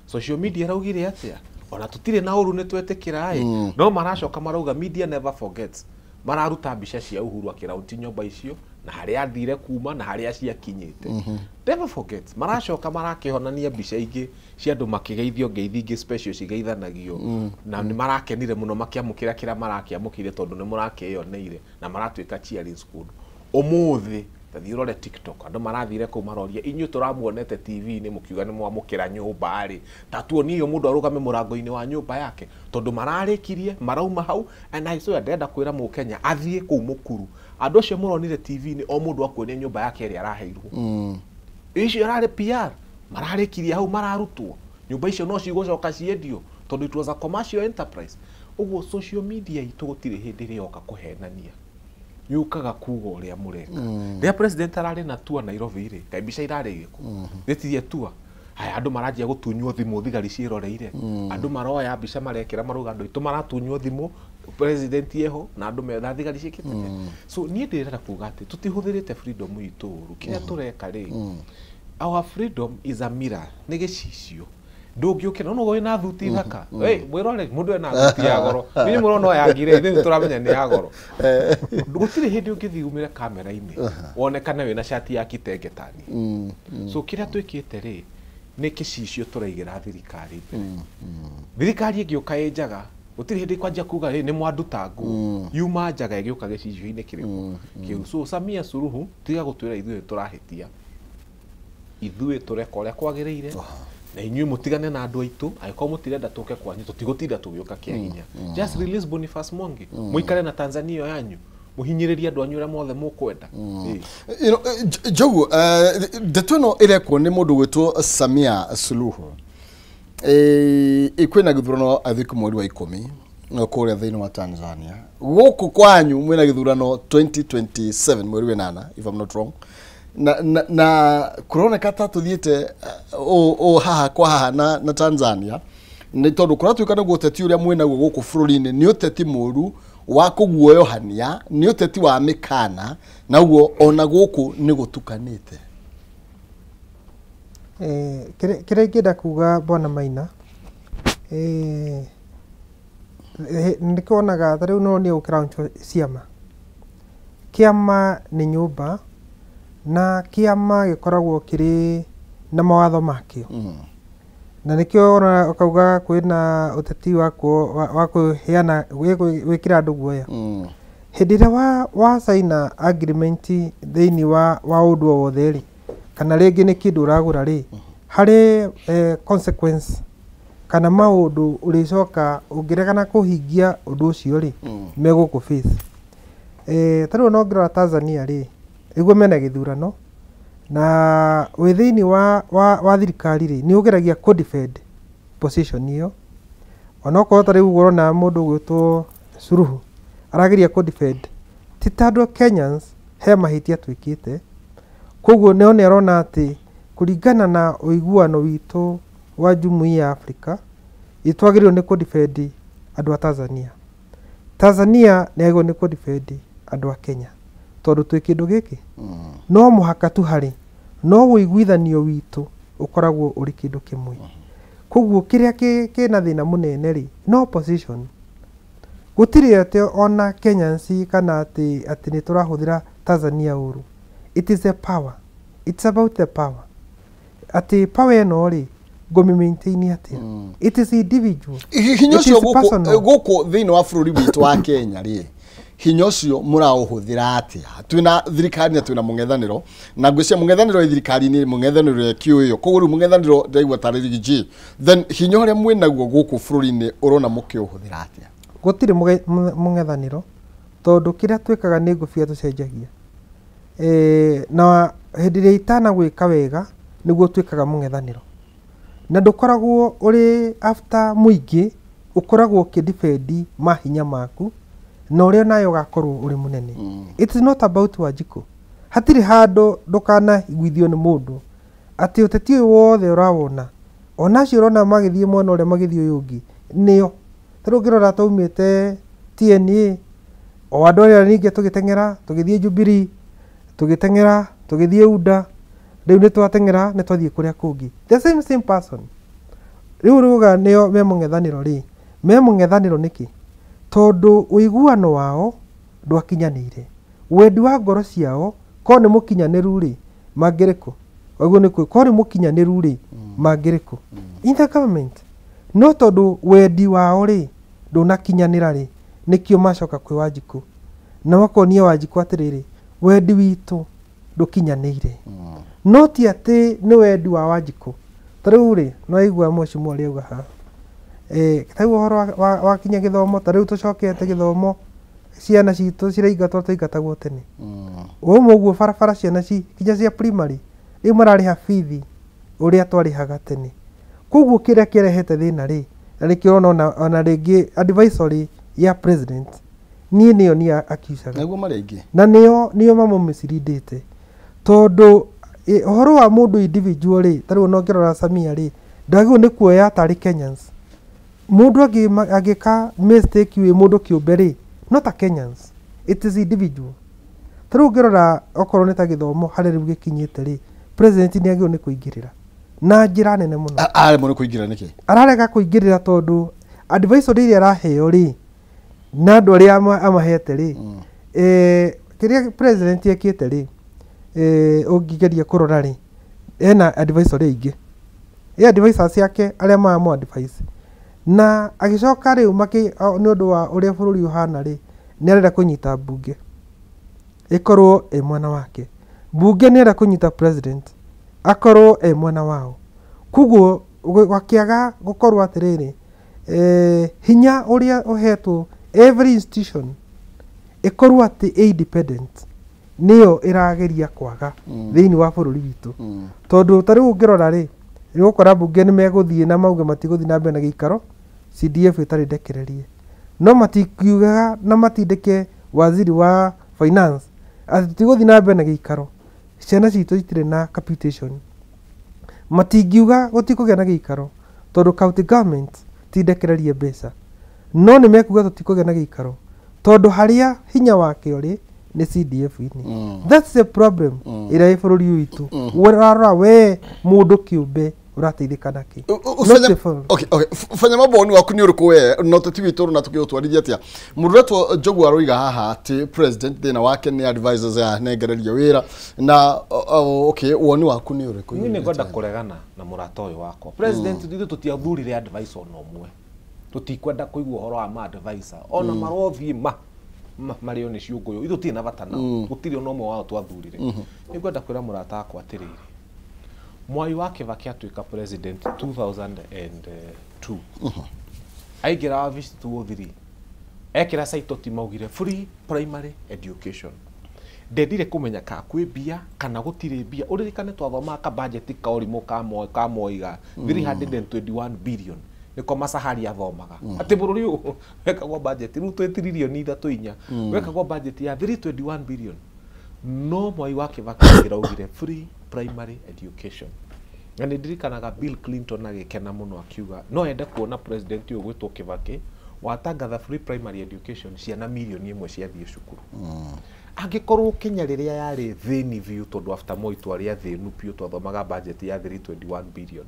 Social media ĩraugire atĩa? Ona tũtirĩ na ũru nĩ twetĩkĩra ĩ, no maracoka marauga media never forgets. Mararuta mbica cia Uhuru akĩraunti nyũmba icio na harĩa athire kuma na harĩa ciakinyĩte. Never forgets. Maracoka marakĩhonania mbica ingĩ cia andũ makĩgeithio ngeithi ingĩ special cigeithanagio, na nĩ marakenire mũno makĩamũkĩra kĩrĩa marakĩamũkĩire tondũ nĩ mũrakĩyoneire na maratuĩka cheering squad. Ũmũthĩ ta thiĩ ũrore TikTok, andũ marathire kũu maroria inyuĩ tũramuonete TV-inĩ mũkiuga nĩ mwamũkĩra nyũmba rĩ, ta tuonie ũyũ mũndũ arũgame mũrango-inĩ wa nyũmba yake, tondũ mararĩkirie marauma hau. And I swear ndĩrenda kwĩra mũkenya athiĩ kũu mũkuru, andũ acio mũronire TV-inĩ o mũndũ akuonia nyũmba yake ĩrĩa araheirwo. Icio ararĩ PR mararĩkirie hau mararutwo nyũmba icio no cigũcoka ciendio tondũ it was a commercial enterprise. Ũguo social media itũ gũtirĩ hĩndĩ ĩrĩoka kũhenania, yũkaga kuga ũrĩa mũreka. Rĩrĩa president ararĩ na tour Nairobi rĩ, kaĩ mbica irarĩ ĩrĩkũ? Nĩtirie tour. Haya andũ maranjia gũtunywo thimũ thigari ciĩroreire. Andũ maroya mbica marekĩra marauga andũ aitũ maratunywo thimũ president eho na andũ metha thigari ciĩkĩte. So niĩ ndĩrenda kuga atĩ tũtihũthĩrĩte freedom itũ ũru. Kĩrĩa tũreka rĩ, our freedom is a mirror, nĩ gĩcicio. Ndũngĩũkĩra no wĩna thuti thaka. Hey, mwĩrore mũndũ ena thuti ya goro. Inyuĩ mũrona ya ngiri ithuĩ tũramenya nĩ ya goro. Gũtirĩ hĩndĩ ũngĩthiĩ umĩre kamera-inĩ wonekane wĩna cati ya kitenge tani. So kĩrĩa twĩkĩte rĩ nĩ gĩcicio tũraigĩra thirikari mbere. Thirikari ĩngĩũka ĩ njaga gũtirĩ hĩndĩ kwanjia kuga nĩ mwanduta nguo. Yuma njaga ĩgĩũka gĩcicio-inĩ kĩrĩkũ kĩu. So Samia Suluhu tiga gũtwĩra ithuĩ tũrahĩtia, ithuĩ tũreka ũrĩa kwagĩrĩire na inyuĩ mũtigane na andũ aitũ. Angĩkorwo mũtirenda tũke kwanyu tũtigũtinda tũgĩũka kĩa hinya. Just release Boniface Mwangi, mũikare na Tanzania yanyu, mũhinyĩrĩrie andũ anyu ũrĩa mothe mũkwenda. Njogu, ndeto ĩno ĩrekwo nĩ mũndũ gwĩtwo Samia Suluhu. Kwĩna gĩthurano I think mweri wa 10 kũrĩa thĩinĩ wa Tanzania. Gũkũ kwanyu mwĩna gĩthurano 2027 mweri wa 8 if I'm not wrong. Na kũroneka ta tũthiĩte o haha kwa haha na Tanzania nĩ tondũ kũratuĩka nĩguo ũteti ũrĩa mwĩnaguo gũkũ bũrũri-inĩ nĩ ũteti mũru wa kũguoyohania, nĩ ũteti wa mĩkana, na ũguo ona gũkũ nĩ gũtukanĩte. Kĩrĩa ingĩenda kuga Bwana Maina, nĩkĩonaga ta rĩu no nĩ gũkĩraunchwo ciama. Kĩama nĩ nyũmba na kĩama gĩkoragwo kĩrĩ na mawatho makĩo. Na nĩkĩo ona ũkauga kwĩna ũteti wa kũheana gwĩkĩra andũ guoya. Hĩndĩ ĩrĩa wa sign agreement thĩinĩ wa ũndũ o wothe rĩ, kana rĩngĩ nĩ kĩndũ ũragũra rĩ, harĩ consequence kana maũndũ ũrĩcoka ũngĩregana kũhingia ũndũ ũcio rĩ, megũkũ face. Ta rĩu no ngĩrora Tanzania rĩ, nĩguo mena gĩthurano na wĩ thĩinĩ wa thirikari rĩ, nĩ ũgeragia kũ defend position ĩyo. Onokorwo ta rĩu ũrona mũndũ ũgwĩtwo Suluhu arageria kũ defend, ti tondũ Kenyans he mahĩtia twĩkĩte, koguo nĩo nĩ arona atĩ kũringana na ũiguano witũ wa jumuiya ya Afrika itwagĩrĩirwo nĩ kũ defend andũ a Tanzania. Tanzania nĩ yagĩrĩirwo nĩ kũ defend andũ a Kenya tondũ twĩ kĩndũ gĩkĩ. No mũhaka tu harĩ no ũiguithanio witũ ũkoragwo ũrĩ kĩndũ kĩmwe. Koguo kĩrĩa kĩna thĩna mũnene rĩ, no position. Gũtirĩ atĩ ona Kenyans kana atĩ nĩ tũrahũthĩra Tanzania ũru. It is a power. It's about the power. Atĩ power ĩno rĩ, ngũmĩ maintain atĩa? It is individual. Hinya ũcio gũkũ thĩinĩ wa bũrũri witũ wa Kenya rĩ, hinya ũcio mũraũhũthĩra atĩa? Twĩna thirikari na twĩna mũng'ethanĩro, na ngwĩciria mũng'ethanĩro ĩ thirikari-inĩ, mũng'ethanĩro ĩkĩũĩyo, koguo rĩu mũng'ethanĩro ndĩraigua tarĩ Riggy G. Then hinya ũrĩa mwĩnaguo gũkũ bũrũri-inĩ ũrona mũkĩũhũthĩra atĩa? Gũtirĩ mũng'ethanĩro tondũ kĩrĩa twĩkaga nĩ ngũbia tũcenjagia. Na hĩndĩ ĩrĩa itanagwĩka wega nĩguo twĩkaga mũng'ethanĩro. Na ndũkoragwo ũrĩ after mũingĩ, ũkoragwo ũkĩdefend mahinya maku na ũrĩa nayo ũgakorwo ũrĩ mũnene. It is not about Wanjikũ. Hatirĩ handũ ndũkanaiguithio nĩ mũndũ atĩ ũteti ũyũ wothe ũrawona, ona acio ũrona magĩthiĩ mwena ũrĩa magĩthiĩ ũyũ ũngĩ nĩo. Ta rĩu ũngĩrora twaumĩte TNA, o andũ arĩa ningĩ tũgĩteng'era tũgĩthiĩ Jubilee, tũgĩteng'era tũgĩthiĩ UDA, rĩu nĩ twateng'era nĩ twathiĩ kũrĩa kũngĩ. The same person. Rĩu rũga nĩo me mũng'ethanĩro rĩ, me mũng'ethanĩro nĩkĩ? Tondũ ũiguano wao ndwakinyanĩire. Wendi wa ngoro ciao korwo nĩ mũkinyanĩru rĩ, mangĩrĩ kũ? Ũguo nĩ kũ? Korwo nĩ mũkinyanĩru rĩ, mangĩrĩ kũ? In the government. No tondũ wendi wao rĩ, ndũnakinyanĩra rĩ, nĩkĩo macoka kwĩ Wanjikũ. Na makonia Wanjikũ atĩrĩrĩ, wendi witũ ndũkinyanĩire. No ti atĩ nĩ wendi wa Wanjikũ. Ta rĩu rĩ, nĩ waigua mheshimiwa ũrĩa auga haha. Ta rĩu ũhoro wa kinya gĩthomo, ta rĩu tũcokete gĩthomo, ciana citũ ciraingatwo twaingatagwo tene. Ũmwe ũguo barabara ciana kinya cia primary, rĩu mararĩha bithi ũrĩa twarĩhaga tene. Koguo kĩrĩa kĩrehete thĩna rĩ, na nĩkĩo ũrona ona rĩngĩ advisory ya president, niĩ nĩyo niĩ accusaga. Nĩguo marĩa aingĩ. Na nĩo mamũmisleadĩte. Tondũ Ũhoro wa mũndũ individual rĩ, ta rĩu ona ũngĩrora Samia rĩ, ndagĩrĩirwo nĩ kuoya tarĩ Kenyans. Mũndũ angĩka mistake wĩ mũndũ kĩũmbe rĩ, not a Kenyans, it is individual. Ta rĩu ũngĩrora okorwo nĩ ta gĩthomo harĩa rĩu gĩkinyĩte rĩ, president nĩ agĩrĩirwo nĩ kũingĩrĩra na njĩra nene mũno. Aremwo nĩ kũingĩra nĩkĩ? Ararega kũingĩrĩra tondũ advisory ĩrĩa araheo rĩ, na andũ arĩa amahete rĩ, kĩrĩa president ekĩte rĩ, ũngĩgeria kũrora rĩ, ena advisory aingĩ, ĩ advisors ciake arĩa maramũ advise, na agĩcoka rĩu nĩ ũndũ wa ũrĩa bũrũri ũhana rĩ, nĩ arenda kũnyita mbunge ĩkorwo ĩ mwena wake, mbunge nĩ arenda kũnyita president akorwo e mwena wao. Koguo gakĩaga gũkorwo atĩrĩrĩ, hinya ũrĩa ũhetwo every institution ĩkorwo atĩ ĩ independent nĩyo ĩrageria kwaga thĩinĩ wa bũrũri witũ. Tondũ ta rĩu ũngĩrora rĩ, nĩ ũgũkora mbunge nĩ megũthiĩ na mauge matigũthiĩ na mbere na gĩikaro CDF ĩtarĩ ndekererie, no matikiugaga na matindĩke waziri wa finance atĩ tũtigũthiĩ na mbere na gĩikaro, ciana citũ itirĩ na capitation. Matingiuga gũtikũgĩa na gĩikaro tondũ county government ti ndekererie mbeca, no nĩ mekuga tũtikũgĩa na gĩikaro tondũ harĩa hinya wake ũrĩ nĩ CDF-inĩ. That's the problem ĩrĩa ĩ bũrũri ũyũ witũ. Ũrarora we mũndũ kĩũmbe ũrateithĩka nakĩ? Not the phone. Okay. Fanya mambo woni waku nĩ ũrĩkũ we no tũti witũ na tũkĩũtwarithia atĩa? Mũndũ ũretwo Njogu aroiga haha atĩ president thĩna wake nĩ advisors anengereria wĩra na okay, woni waku nĩ ũrĩkũ? Niĩ nĩngwenda kũregana na mũrata ũyũ wakwa. President ithuĩ tũtiathurire advisor ona ũmwe, tũtikwenda kũigua ũhoro wa ma advisor ona marothiĩ ma marĩo nĩ ciũngũyũ, ithuĩ tũtirĩ na bata nao, gũtirĩ ona ũmwe wao twathurire. Nĩngwenda kwĩra mũrata wakwa atĩrĩrĩ, Mwai wa Kibaki atuĩka president 2002, aingĩra wabici 2003, ekĩra Saitoti maugire free primary education. Ndendire kũmenya ka kwĩ mbia kana gũtirĩ mbia. Ũririkane twathomaga ka budget ka ũrimũ ka Moi 321 billion nĩko Masahari athomaga atĩ bũrũri ũyũ wekagwo budget rĩu twĩ tririoni 3 4, wekagwo budget ya 321 billion. No Mwai wa Kibaki akĩraugire free primary education. Na nĩ ndirikanaga Bill Clinton agĩkena mũno akiuga no ende kuona president ũyũ gwĩtwo Kibaki watangatha free primary education, ciana 1 million ciathiĩ cukuru. Angĩkorwo Kenya rĩrĩa yarĩ thĩni biũ, tondũ after Moi twarĩ athĩnu biũ, twathomaga budget ya 321 billion,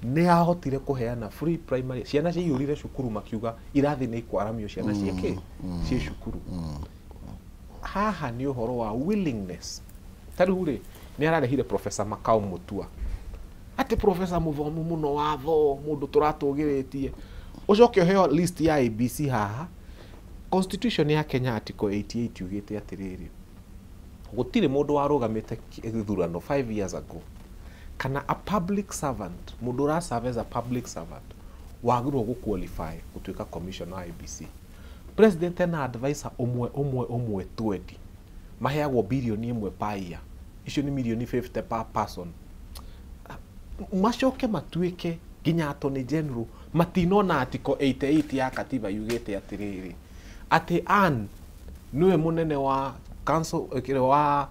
nĩ ahotire kũheana free primary, ciana ciaiyũrire cukuru, makiuga irathi nĩ ikwaramio, ciana ciĩkĩ ciĩ cukuru. Haha nĩ ũhoro wa willingness. Ta rĩu rĩ, nĩ ararehire Professor Makau Mutua, atĩ professor mũthomu mũno watho, mũndũ tũratũgĩrĩtie, ũcoke ũheo list ya ABC haha. Constitution ya Kenya article 88 yugĩte atĩrĩrĩ, gũtirĩ mũndũ warũgamĩte gĩthurano 5 years ago kana a public servant, mũndũ ũra serve as a public servant, wagĩrĩirwo gũ qualify gũtuĩka commissioner wa IEBC. President ena advisor ũmwe ũmwe ũmwe 20 maheagwo 1 billion per year, icio nĩ 50 million per person, macoke matuĩke nginya attorney general matinona article 88 ya katiba yugĩte atĩrĩrĩ, atĩ Ann nĩwe mũnene wa council wa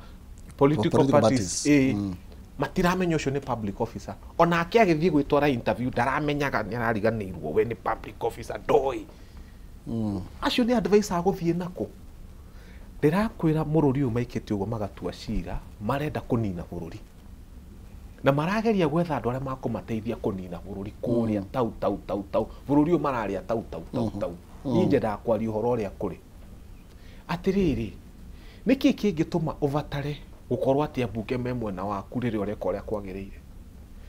political political parties, parties. Ĩ matiramenya ũcio nĩ public officer. Onake agĩthiĩ gwĩtwara interview ndaramenyaga, nĩ arariganĩirwo we nĩ public officer, ndoĩ acio nĩ advisor agũthiĩ nako. Ndĩrakwĩra mũrũri ũyũ maikĩte ũguo magatua cira, marenda kũnina bũrũri na marageria gwetha andũ arĩa makũmateithia kũnina bũrũri kũrĩa tau tau tau tau bũrũri ũyũ mararĩa tau tau tau tau. Niĩ nyendaga kwaria ũhoro ũrĩa kũrĩ atĩrĩrĩ, nĩkĩ kĩngĩtũma ũbatare gũkorwo atĩ ambunge me mwena waku rĩrĩa ũreka ũrĩa kwagĩrĩire?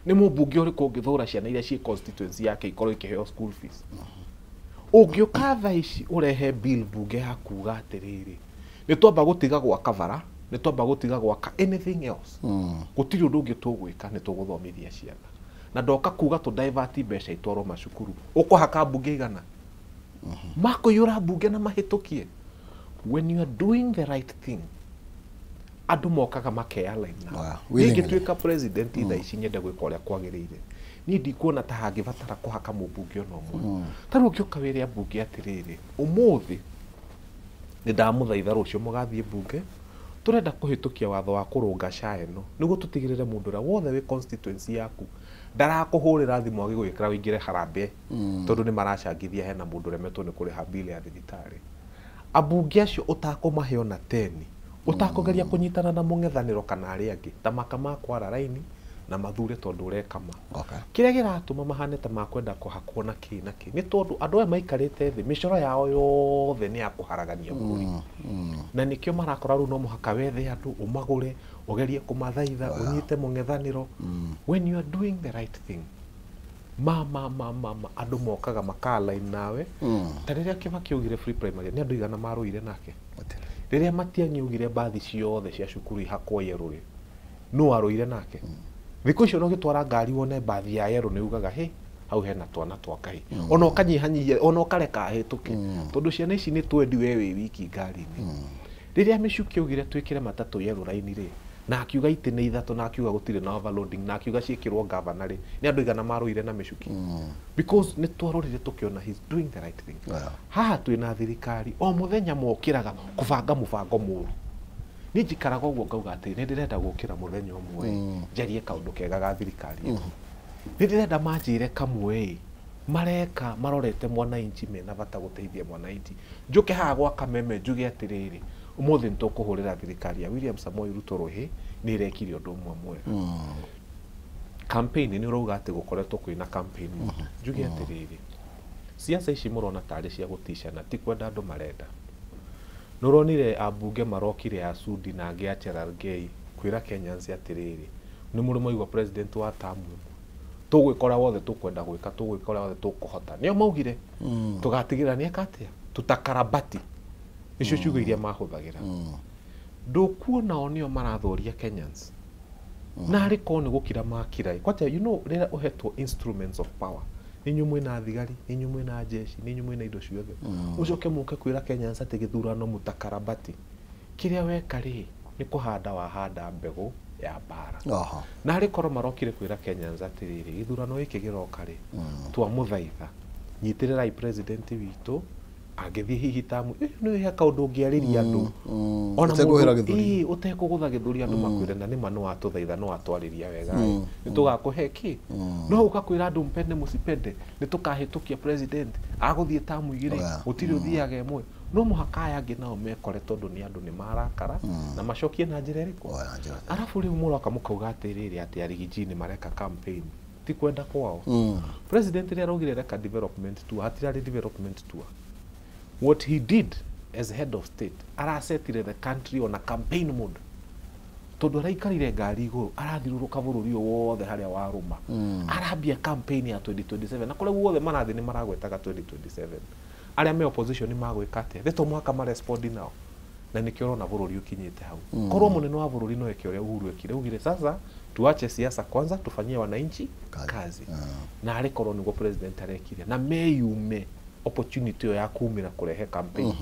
Nĩ mũmbunge ũrĩkũ ũngĩthũra ciana iria ciĩ constituency yake ikorwo ikĩheo school fees? Ũngĩũka thaa ici ũrehe bill bunge ya kuga atĩrĩrĩ, nĩ twamba gũtiga gwaka bara, nĩ twamba gũtiga gwaka anything else, gũtirĩ ũndũ ũngĩ tũgwĩka, nĩ tũgũthomithia ciana, na ndoka kuga tũ divert mbeca itwarwo macukuru, ũkũhaka mbunge igana makũiyũra mbunge na mahĩtũkie. When you are doing the right thing, andũ mokaga makeya line na Wow, niĩ willingly. ngĩtuĩka president thaa ici nyende gwĩka ũrĩa kwagĩrĩire, niĩ ndikuona ta hangĩbatara kũhaka mũmbunge ona ũmwe. Ta rĩu ũngĩũka wĩre ambunge atĩrĩrĩ, ũmũthĩ nĩ ndamũthaitha rũciũ mũgathiĩ mbunge Turenda kũhĩtũkia watho wa kũrũnga SHA ĩno nĩguo tũtigĩrĩre mũndũ ũrĩa wothe wĩ constituency yaku ndarakũhũrĩra thimũ agĩgwĩkĩra ũingĩre harambee, tondũ nĩ maracangithia hena mũndũ ũremetwo nĩ kũrĩha bill ya thibitarĩ. Ambunge acio ũtakũmahe ona teni, ũtakũgeria kũnyitana na mũng'ethanĩro kana arĩa angĩ, ta maka makwara raini na mathure tondũ ũreka ma. Kĩrĩa kĩratũma mahane ta makwenda kũhakwo na kĩ na kĩ nĩ tondũ andũ aya maikarĩte thĩ mĩcoro yao yothe nĩ ya kũharagania bũrũri, na nĩkĩo marakora rĩu no mũhaka wethe andũ ũmagũre, ũgerie kũmathaitha, ũnyite mũng'ethanĩro. When you are doing the right thing, ma ma ma ma ma andũ mokaga maka-align nawe. Ta rĩrĩa Kibaki augire free primary, nĩ andũ igana marũire nake? Rĩrĩa Matiang'i augire mbathi ciothe cia cukuru ihakwo yerũ rĩ, nũ warũire nake? Thikũ icio no gĩtwara ngari wone mbathi ya yerũ nĩ ugaga hĩ, hau hena twana twa Ngai, ona ũkanyihanyihia, ona ũkareka ahĩtũke, tondũ ciana ici nĩ twendi we wĩ wiki ngari-inĩ. Rĩrĩa Michuki augire twĩkĩre matatũ yerũ raini rĩ, na akiuga itĩ nĩ ithatũ, na akiuga gũtirĩ na overloading, na akiuga ciĩkĩrwo gavana rĩ, nĩ andũ igana marũire na Michuki? Because nĩ twarorire tũkĩona he's doing the right thing. Haha twĩna thirikari o mũthenya mokĩraga kũbanga mũbango mũru. Niĩ njikaraga ũguo ngauga atĩ nĩ ndĩrenda gũkĩra mũthenya ũmwe njarie kaũndũ kega ga thirikari ĩno. Nĩ ndĩrenda manjĩre kamwe ĩ mareka marorete mwananchi mena bata gũteithia mwananchi. Njũke haha gwa kameme njuge atĩrĩrĩ, ũmũthĩ nĩ tũkũhũrĩra thirikari ya William Samoei Ruto rũhĩ, nĩ ĩrekire ũndũ ũmwe mwega. Campaign nĩ ũrauga atĩ gũkoretwo kwĩna campaign mode. Njuge atĩrĩrĩ, siasa ici mũrona tarĩ cia gũticana, ti kwenda andũ marenda. Nĩ ũronire ambunge marokire a Sudi na angĩ a Cherargei kwĩra Kenyans atĩrĩrĩ, nĩ mũrĩ mwaigua president wa tamu ĩmwe, tũgwĩka ũrĩa wothe tũkwenda gwĩka, tũgwĩka ũrĩa wothe tũkũhota. Nĩo maugire tũgatigĩrĩra nĩ eka atĩa, tutakarabati, nĩcio ciugo iria mahũthagĩra. Ndũkuona o nĩo marathoria Kenyans na arĩ korwo nĩ gũkira makira. Kwanja you know rĩrĩa ũhetwo instruments of power, nĩ inyuĩ mwĩna thigari, nĩ inyuĩ mwĩna jeshi, nĩ inyuĩ mwĩna indo ciothe, ũcoke mũke kwĩra Kenyans atĩ gĩthurano mũtakarabati, kĩrĩa weka rĩ nĩ kũhanda wahanda mbegũ ya mbara. Na arĩ korwo marokire kwĩra Kenyans atĩrĩrĩ, gĩthurano gĩkĩ gĩroka rĩ, twamũthaitha nyitĩrĩrai president witũ angĩthiĩ hihi tamu nĩ he kaũndũ ũngĩarĩria andũ ona Ũtekũhĩra mũndũ- gĩthũri. Ĩĩ, ũtekũgũtha gĩthũri, andũ makwĩre na nĩma nĩ watũthaitha, nĩ watwarĩria wega ĩ, nĩ tũgakũhe kĩ, no ũkakwĩra andũ mpende mũcipende nĩ tũkahĩtũkia president agũthiĩ tamu igĩrĩ, gũtirĩ ũthiaga ĩmwe. No mũhaka aya angĩ nao mekore tondũ nĩ andũ nĩ marakara na macokie na njĩra ĩrĩkũ? Oya, njĩra. Arabu rĩu mũroka mũkauga atĩrĩrĩ atĩ arigiji nĩ mareka campaign ti kwenda kwao. President rĩrĩa araugire reka development tour, hatirarĩ development tour. What he did as head of state, arasetire the country on a campaign mode, tondũ araikarire ngari igũrũ arathiũrũrũka bũrũri ũyũ wothe harĩa warũma, arambia campaign ya 2027, na kũrĩa guothe marathiĩ nĩ maragwetaga 2027. Arĩa me opposition nĩ magwĩka atĩa? Thĩ to mũhaka marespondi nao, na nĩkĩo ũrona bũrũri ũkinyĩte hau. Korwo mũnene wa bũrũri no eke ũrĩa Uhuru ekire, augire sasa tuache siasa kwanza, tufanyie wananchi Kazi. kazi, na arĩ korwo nĩguo president arekire na meyume opportunity ĩyo ya kumĩra kũrehe campaign.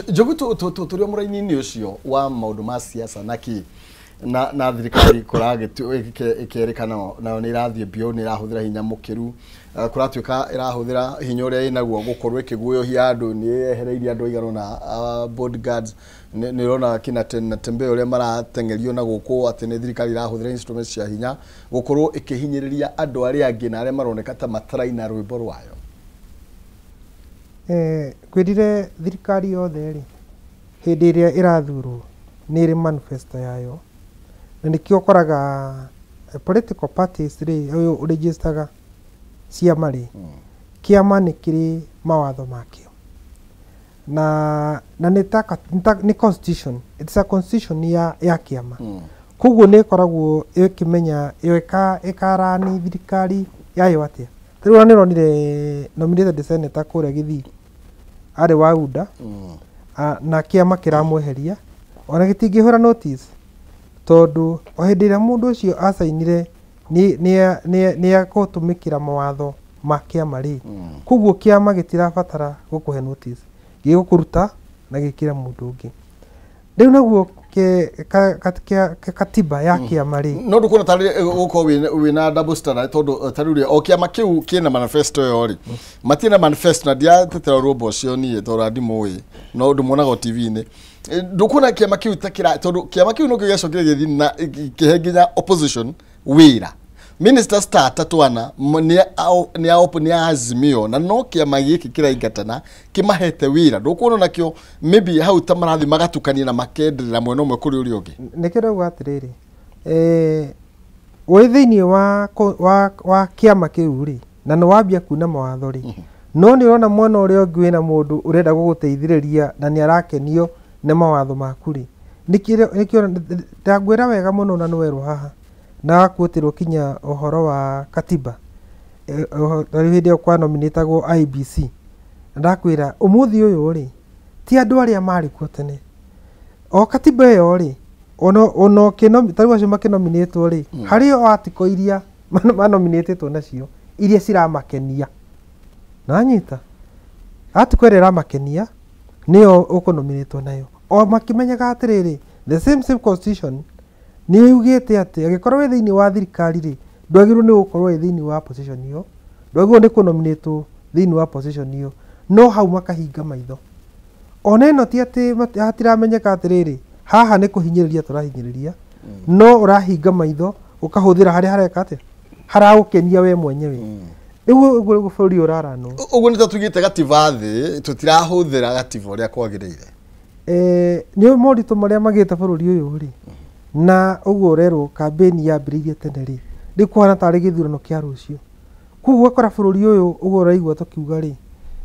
Njogu, tũrĩ o mũraini-inĩ ũcio wa maũndũ ma siasa na kĩ na thirikari kũragĩkerĩkana nayo nĩ ĩrathiĩ biũ, nĩ ĩrahũthĩra hinya mũkĩru. Kũratuĩka ĩrahũthĩra hinya ũrĩa ĩnaguo gũkorwo ĩkĩguoyohia andũ, nĩ yehereirie andũ aigana ũna, bodyguards, nĩ ũrona kina Natembeya ũrĩa marateng'erio na gũkũ, atĩ nĩ thirikari ĩrahũthĩra instruments cia hinya gũkorwo ĩkĩhinyĩrĩria andũ arĩa angĩ na arĩa maroneka ta mataraina rwĩmbo rwayo. Ngwĩrire thirikari yothe rĩ, hĩndĩ ĩrĩa ĩrathurwo nĩ ĩrĩ manifesto yayo, na nĩkĩo ũkoraga political parties rĩ, ũyũ ũregistaga ciama rĩ, kĩama nĩ kĩrĩ mawatho makĩo na nĩ ta nĩ constitution, it's a constitution ya kĩama. Koguo nĩ ĩkoragwo ĩkĩmenya ĩyo ĩkarani thirikari yayo atĩa. Ta rĩu nĩ ũronire nominated senator kũrĩa Gĩthii arĩ wa UDA, na kĩama kĩramweheria ona gĩtingĩhũra notice, tondũ o hĩndĩ ĩrĩa mũndũ ũcio acainire nĩ ekũtũmĩkĩra mawatho ma kĩama rĩ, koguo kĩama gĩtirabatara gũkũhe notice, gĩgũkũruta na gĩkĩre mũndũ ũngĩ. Rĩu naguo katiba ya kĩama rĩ, no ndũkuona tarĩ gũkorwo wĩna double standard, tondũ tarĩu rĩ, o kĩama kĩu kĩna manifesto ĩyo rĩ, matirĩ na manifesto, na ndiatetera rũmba ũcio niĩ tondũ ndimũĩ, no ndĩmuonaga o TV-inĩ. Ndũkuona kĩama kĩu ta kĩra, tondũ kĩama kĩu nokĩo gĩacokire gĩthiĩ na kĩhe nginya opposition wĩra. Ministers ta atatũ ana nĩ a Azimio, na no kĩama gĩkĩ kĩraingatana kĩmahete wĩra. Ndũkuona nakĩo maybe hau ta marathiĩ magatukania na makenderera mwena ũmwe kũrĩ ũrĩa ũngĩ? Nĩkĩo ndauga atĩrĩrĩ, wĩ thĩinĩ wa kĩama kĩu rĩ, na nĩ wambia kuna mawatho rĩ, no nĩ ũrona mwena ũrĩa ũngĩ wĩna mũndũ ũrenda gũgũteithĩrĩria na nĩ arakenio nĩ mawatho maku rĩ, nĩkĩo ndangwĩra wega mũno, na nĩwerwo haha na wakuoterwo kinya ũhoro wa katiba. Rĩu hĩndĩ ĩyo kwanominĩtagwo IBC, na ndakwĩra ũmũthĩ ũyũ rĩ, ti andũ arĩa marĩ kuo tene, o katiba ĩyo rĩ, ona tarĩu acio makĩnominĩtwo rĩ, harĩ o article iria manominĩtĩtwo nacio iria ciramakenia, nanyita article ĩrĩa ĩramakenia nĩyo ũkũnominĩtwo nayo, o makĩmenyaga atĩrĩrĩ, the same constitution nĩ yugĩte atĩ angĩkorwo wĩ thĩinĩ wa thirikari rĩ, ndwagĩrĩirwo nĩ gũkorwo wĩ thĩinĩ wa position ĩyo, ndwagĩrĩirwo nĩ kũnominĩtwo thĩinĩ wa position ĩyo, no hau makahinga maitho. Ona ĩno ti atĩ hatiramenyeka atĩrĩrĩ, haha nĩ kũhinyĩrĩria tũrahinyĩrĩria, no ũrahinga maitho ũkahũthĩra harĩa hareka atĩa, haragũkenia we mwenyewe. Rĩu ũguo nĩguo bũrũri ũraranwo. Ũguo nĩ ta tugĩte gatiba thĩ, tũtirahũthĩra gatiba ũrĩa kwagĩrĩire. Nĩ moritũ marĩa magĩte bũrũri ũyũ rĩ, na ũguo ũrerwo kambĩni yambĩrĩirie tene rĩ, rĩu kũhana tarĩ gĩthurano kĩa rũciũ. Koguo ũgakora bũrũri ũyũ ũguo ũraigua tũkiuga rĩ,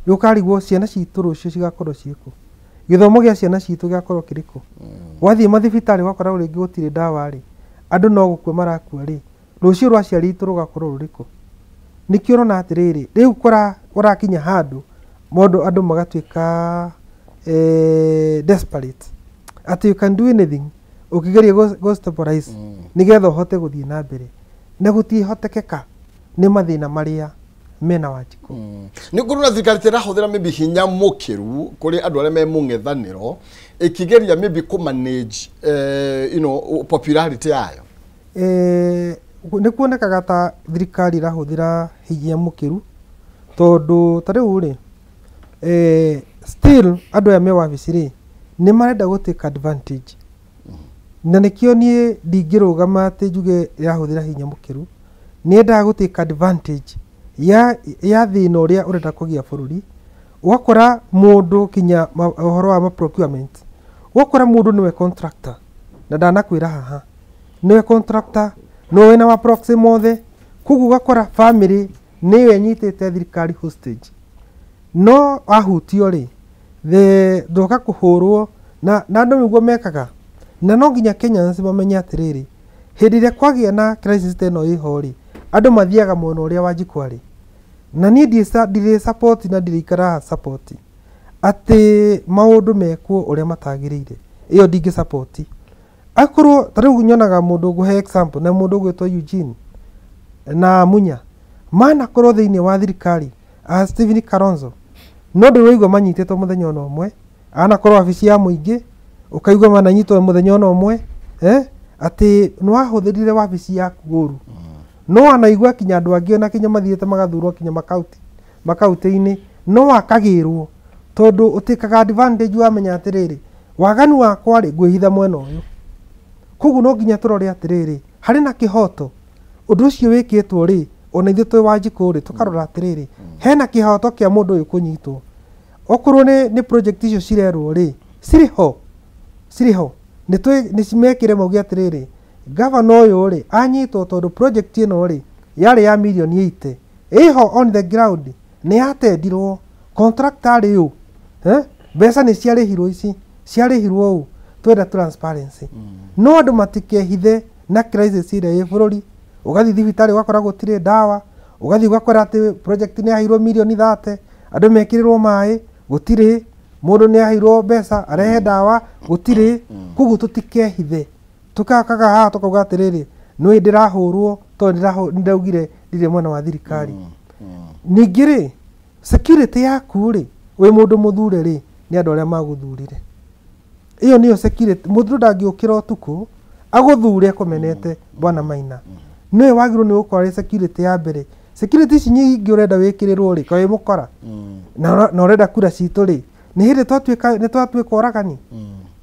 nĩ ũkarigwo ciana citũ rũciũ cigakorwo ciĩkũ, gĩthomo gĩa ciana citũ gĩgakorwo kĩrĩ kũ. Wathiĩ mathibitarĩ ũgakora rĩngĩ gũtirĩ ndawa rĩ, andũ no gũkua marakua rĩ, rũciũ rwa aciari aitũ rũgakorwo rũrĩ kũ. Nĩkĩo ũrona atĩrĩrĩ, rĩu kũrakinya handũ mũndũ andũ magatuĩka desperate, atĩ you can do anything ũkĩgeria go stabilize nĩgetha ũhote gũthiĩ na mbere, na gũtihotekeka nĩ mathĩna marĩa mena Wanjikũ. Nĩ ngũrona thirikari ĩrahũthĩra maybe hinya mũkĩru kũrĩ andũ arĩa me mũng'ethanĩro, ĩkĩgeria maybe kũ manage you know, popularity yayo. Nĩ kuonekaga ta thirikari ĩrahũthĩra hinya mũkĩru, tondũ ta rĩu rĩ, still andũ aya me wabici rĩ, nĩ marenda gũ take advantage, na nĩkĩo niĩ ndingĩrũgama atĩ njuge ĩrahũthĩra hinya mũkĩru. Nĩ yendaga gũ take advantage ya thĩna ũrĩa ũrenda kũgĩa bũrũri. Ũgakora mũndũ kinya ũhoro wa procurement, ũgakora mũndũ nĩwe contractor, na ndanakwĩra haha nĩwe contractor, nĩwe wĩna ma proxy mothe, koguo ũgakora family nĩyo ĩnyitĩte thirikari hostage, no ahutio rĩ, ndoka kũhũrwo na andũ nĩguo mekaga. Na no nginya Kenyans mamenye atĩrĩrĩ, hĩndĩ ĩrĩa kwagĩa na crisis ta ĩno ĩho rĩ, andũ mathiaga mwena ũrĩa Wanjikũ arĩ. Na niĩ ndirĩ support na ndirĩikaraga support atĩ maũndũ mekwo ũrĩa matagĩrĩire, ĩyo ndingĩ support. Akorwo ta rĩu nyonaga mũndũ ngũhe example na mũndũ ũgwĩtwo Eugene na Munya manakorwo thĩinĩ wa thirikari a Stephen Kalonzo, no ndĩraigua manyitĩtwo mũthenya ona ũmwe, anakorwo wabici ya mũingĩ ũkaigua mananyitwo mũthenya ona ũmwe, atĩ nĩ wahũthĩrire wabici yaku ũru. No anaigua kinya andũ angĩ ona kinya mathiĩte magathurwo kinya makaunti-inĩ, no akagĩrwo tondũ ũtĩkaga advantage, wamenya atĩrĩrĩ, waganu wakwa rĩ, ngwĩhitha mwena ũyũ. Koguo no nginya tũrore atĩrĩrĩ, harĩ na kĩhoto ũndũ ũcio wĩkĩtwo rĩ, ona ithuĩ twĩ Wanjikũ rĩ, tũkarora atĩrĩrĩ, hena kĩhoto kĩa mũndũ ũyũ kũnyitwo. Okorwo nĩ project icio cirerwo rĩ, cirĩ ho, nĩ mekĩre mauge atĩrĩrĩ, gavana ũyũ rĩ anyitwo tondũ project ĩno rĩ yarĩ ya mirioni 80, ĩho on the ground, nĩ yatendirwo, contractor arĩ ũ, mbeca nĩ ciarĩhirwo, ici ciarĩhirwo ũũ, twenda transparency. No andũ matikehithe na crisis ĩrĩa ĩ bũrũri, ũgathiĩ thibitarĩ ũgakora gũtirĩ ndawa, ũgathiĩ ũgakora atĩ project nĩ yaheirwo mirioni 30, andũ mekĩrĩrwo maĩ gũtirĩ, mũndũ nĩ aheirwo mbeca arehe ndawa gũtirĩ. Koguo tũtikehithe, tũkakaga haha tũkauga atĩrĩrĩ, nĩ ndĩrahũrwo tondũ nĩndaugire ndirĩ mwena wa thirikari. Ningĩ rĩ, security yaku rĩ, wĩ mũndũ mũthure rĩ, nĩ andũ arĩa magũthurire. Ĩyo nĩyo security. Mũndũ ndangĩũkĩra ũtukũ agũthure akũmenete bwana Maina. Nĩwe wagĩrĩirwo nĩ gũkorwo arĩ security ya mbere. Security ici nyingĩ ũrenda wĩkĩrĩrwo rĩ, kaĩ wĩ mũkora na ũrenda kura citũ rĩ, nĩ hĩndĩ twatuĩka nĩ twatuĩka oragani.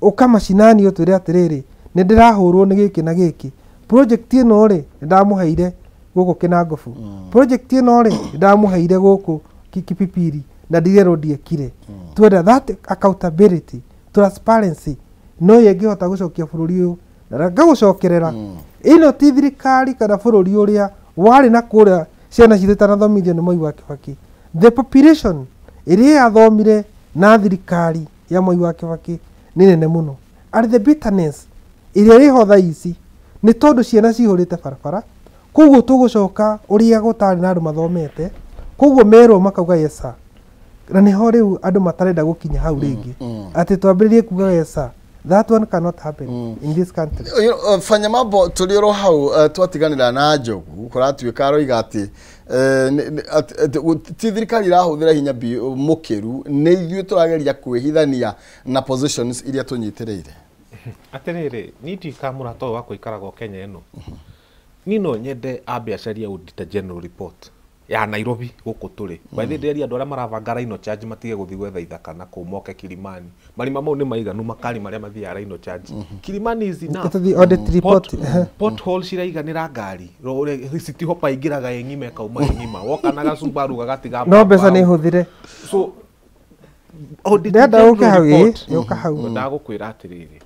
Ũka macinani ũtwĩre atĩrĩrĩ, nĩ ndĩrahũrwo nĩ gĩkĩ na gĩkĩ. Project ĩno rĩ, nĩ ndamũheire gũkũ Kinangofu. Project ĩno rĩ, nĩ ndamũheire gũkũ Kipipiri na ndirerwo ndiekire. Twenda that accountability, transparency no yo ĩngĩhota gũcokia bũrũri ũyũ. Na ngagũcokerera, ĩno ti thirikari kana bũrũri ũrĩa warĩ na kũrĩa ciana citũ itanathomithio nĩ Moi wa Kibaki. The population ĩrĩa yathomire na thirikari ya Moi wa Kibaki nĩ nene mũno. And the bitterness ĩrĩa ĩho thaa ici nĩ tondũ ciana cihũrĩte barabara, koguo tũgũcoka ũrĩa gũtarĩ na andũ mathomete, koguo merwo makauga yes sir. Na nĩho rĩu andũ matarenda gũkinya hau rĩngĩ, atĩ twambĩrĩrie kuga yes sir. That one cannot happen in this country. Fanya mambo tũrĩ oro hau, twatiganĩra na Njogu kũratuĩka aroiga atĩ ti thirikari ĩrahũthĩra hinya mũkĩru, nĩ ithuĩ tũrageria kwĩhithania na positions iria tũnyitĩrĩire. Atĩrĩrĩ, niĩ ndiũĩ mũrata ũyũ wakwa aikaraga Kenya ĩno. Niĩ no nyende ambe acarie Auditor General report ya Nairobi gũkũ tũrĩ. By the way, ndĩreria andũ arĩa marabanga Rhino Charge matige gũthiĩ gwetha ithaka na kũu moke Kilimani. Marima mau nĩ maiganu makari marĩa mathiaga Rhino Charge. Kilimani is enough. Tũthiĩ audit report. Pothole ciraiganĩra ngari. City Hopper ingĩraga ĩ ng'ima ĩkauma ĩ ng'ima. Woka na gacubaru gagatiga No mbeca nĩ hũthĩre. So Auditor Ndĩrenda ũke General hau, ĩ, report. ũka hau. Ndagũkwĩra atĩrĩrĩ,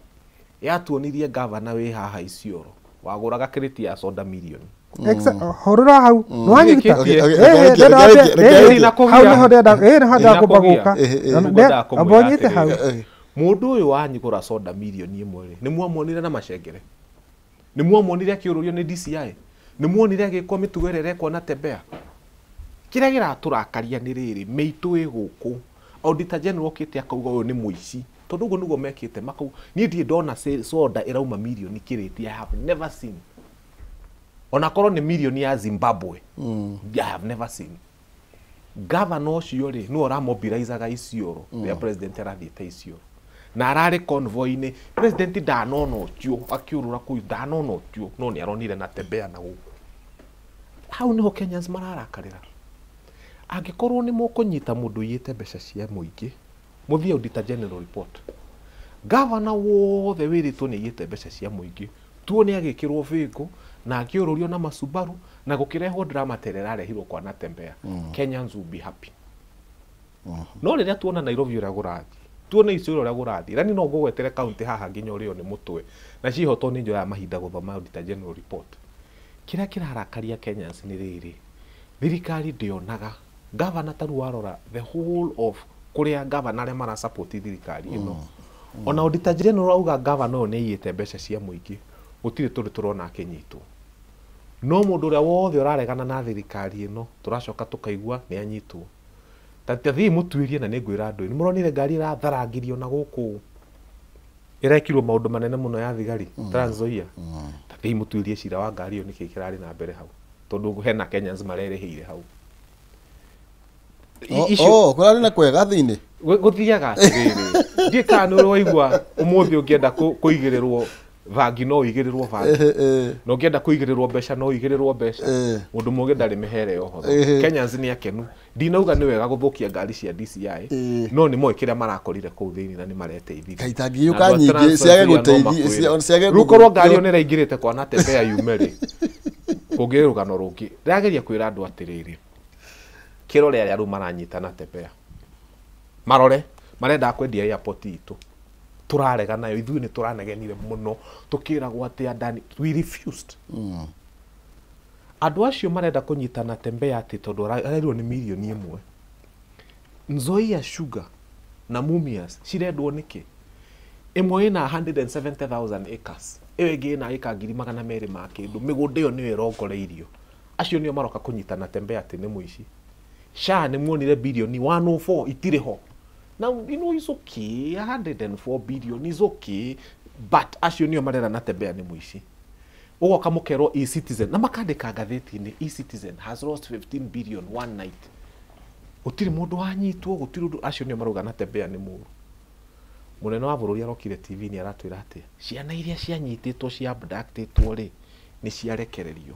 yatuonirie gavana wĩ haha Isiolo wagũraga kĩrĩti ya soda milioni. Horũra hau, nĩ wanyita? Hau nĩho ndĩrenda, nĩho ndĩrenda kũmba gũka. Amba ũnyite hau. Mũndũ ũyũ wanyigũra soda milioni ĩmwe rĩ, nĩ mwamuonire na macengere, nĩ mwamuonire akĩũrũrio nĩ DCI, nĩ muonire agĩkwo mĩtugo ĩrĩa ĩrekwo na Tembea. Kĩrĩa kĩratũrakaria nĩ rĩrĩ, mĩitũ ĩ gũkũ. Auditor General okĩte akauga ũyũ nĩ mũici, tondũ ũguo nĩguo mekĩte makauga. Niĩ ndirĩ ndona soda ĩrauma milioni kĩrĩti, I have never seen. Onakorwo nĩ milioni ya Zimbabwe, I have never seen. Gavana ũcio rĩ, nĩwe ũramobilizaga Isiolo rĩrĩa president arathiĩte Isiolo, na ararĩ convoy-inĩ. President ndanona ũthiũ akĩũrũra kũu, ndanona ũthiũ, no nĩ aronire na Tembea na gũkũ. Hau nĩho Kenyans mararakarĩra. Angĩkorwo nĩ mũkũnyita mũndũ ũiyĩte mbeca cia mũingĩ, mũthiĩ Auditor General report. Gavana wothe wĩrĩtwo nĩ aiyĩte mbeca cia mũingĩ, tuone agĩkĩrwo bĩngũ na akĩũrũrio na macubaru na gũkĩrehwo drama ta ĩrĩa ĩrarehirwo kwa Natembeya. Kenyans will be happy. No rĩrĩa tuona Nairobi ũrĩa kũrathiĩ, tuone Isiolo ũrĩa kũrathiĩ, na niĩ no ngũgwetere kaunti haha nginya ũrĩo nĩ mũtwe, na ciihotwo nĩ njoyaga mahinda gũthoma Auditor General report. Kĩrĩa kĩrarakaria Kenyans nĩ rĩrĩ, thirikari ndĩonaga gavana ta rĩu warora the whole of kũrĩa gavana arĩa marasupport thirikari ĩno. Ona Auditor General auga gavana ũyũ nĩ aiyĩte mbeca cia mũingĩ, gũtirĩ tũrĩ tũrona akĩnyitwo. No mũndũ ũrĩa wothe ũraregana na thirikari ĩno tũracoka tũkaigua nĩ anyitwo. Ta thiĩ mũtuĩrie, na nĩ ngwĩra andũ, nĩ mũronire ngari ĩratharangirio na gũkũ ĩrekirwo maũndũ manene mũno ya thigari Trans Nzoia. Ta thiĩ mũtuĩrie cira wa ngari ĩyo nĩkĩ kĩrarĩ na mbere hau, tondũ hena Kenyans marerĩhĩire hau. Kũrarĩ na kwega thĩinĩ. Gũthiaga atĩrĩrĩ, ndiĩ kana nĩ ũrĩ waigua ũmũthĩ ũngĩenda kũigĩrĩrwo bangi no ũigĩrĩrwo bangi, na ũngĩenda kũigĩrĩrwo mbeca no ũigĩrĩrwo mbeca. Mũndũ mũgĩ ndarĩ mĩhere ya ũhoro. Kenyans nĩ akenu. Ndinauga nĩ wega gũthũkia ngari cia DCI, no nĩ moĩ kĩrĩa marakorire kũu thĩinĩ na nĩ mareteithirie. Kaita ngĩũka nyingĩ ciage gũteithia, ciage Rĩu korwo ngari ĩyo nĩ ĩraingĩrĩte kwa Natembeya yume rĩ, kũngĩrĩ rũgano rũngĩ. Ndĩrageria kwĩra andũ atĩrĩrĩ, kĩrore arĩa rĩu maranyita Natembeya, marore marendaga kwendia airport itũ, tũrarega nayo ithuĩ nĩ tũranegenire mũno tũkĩragwo atĩ Adani, we refused. Andũ acio marenda kũnyita Natembeya atĩ tondũ arerirwo nĩ milioni ĩmwe. Nzoia Sugar na Mumias cirendwo nĩkĩ? Ĩmwe ĩna 170,000 acres, ĩyo ĩngĩ ĩna ĩka 200,000 ma kĩndũ. Mĩgũnda ĩyo nĩyo ĩrongoreirio. Acio nĩo maroka kũnyita Natembeya atĩ nĩ mũici. SHA nĩ muonire bilioni 104 itirĩ ho. Now, you know, it's okay, 104 billion is okay, but acio nĩo marera Natembeya nĩ mũici. Ũgoka mũkerwo eCitizen, na makandĩka ngathĩti-inĩ, eCitizen has lost 15 billion one night. Gũtirĩ mũndũ wanyitwo, gũtirĩ ũndũ, acio nĩo marauga Natembeya nĩ mũũru. Munene wa bũrũri arokire TV nĩ aratwĩra atĩ ciana iria cianyitĩtwo cia abductĩtwo rĩ nĩ ciarekererio.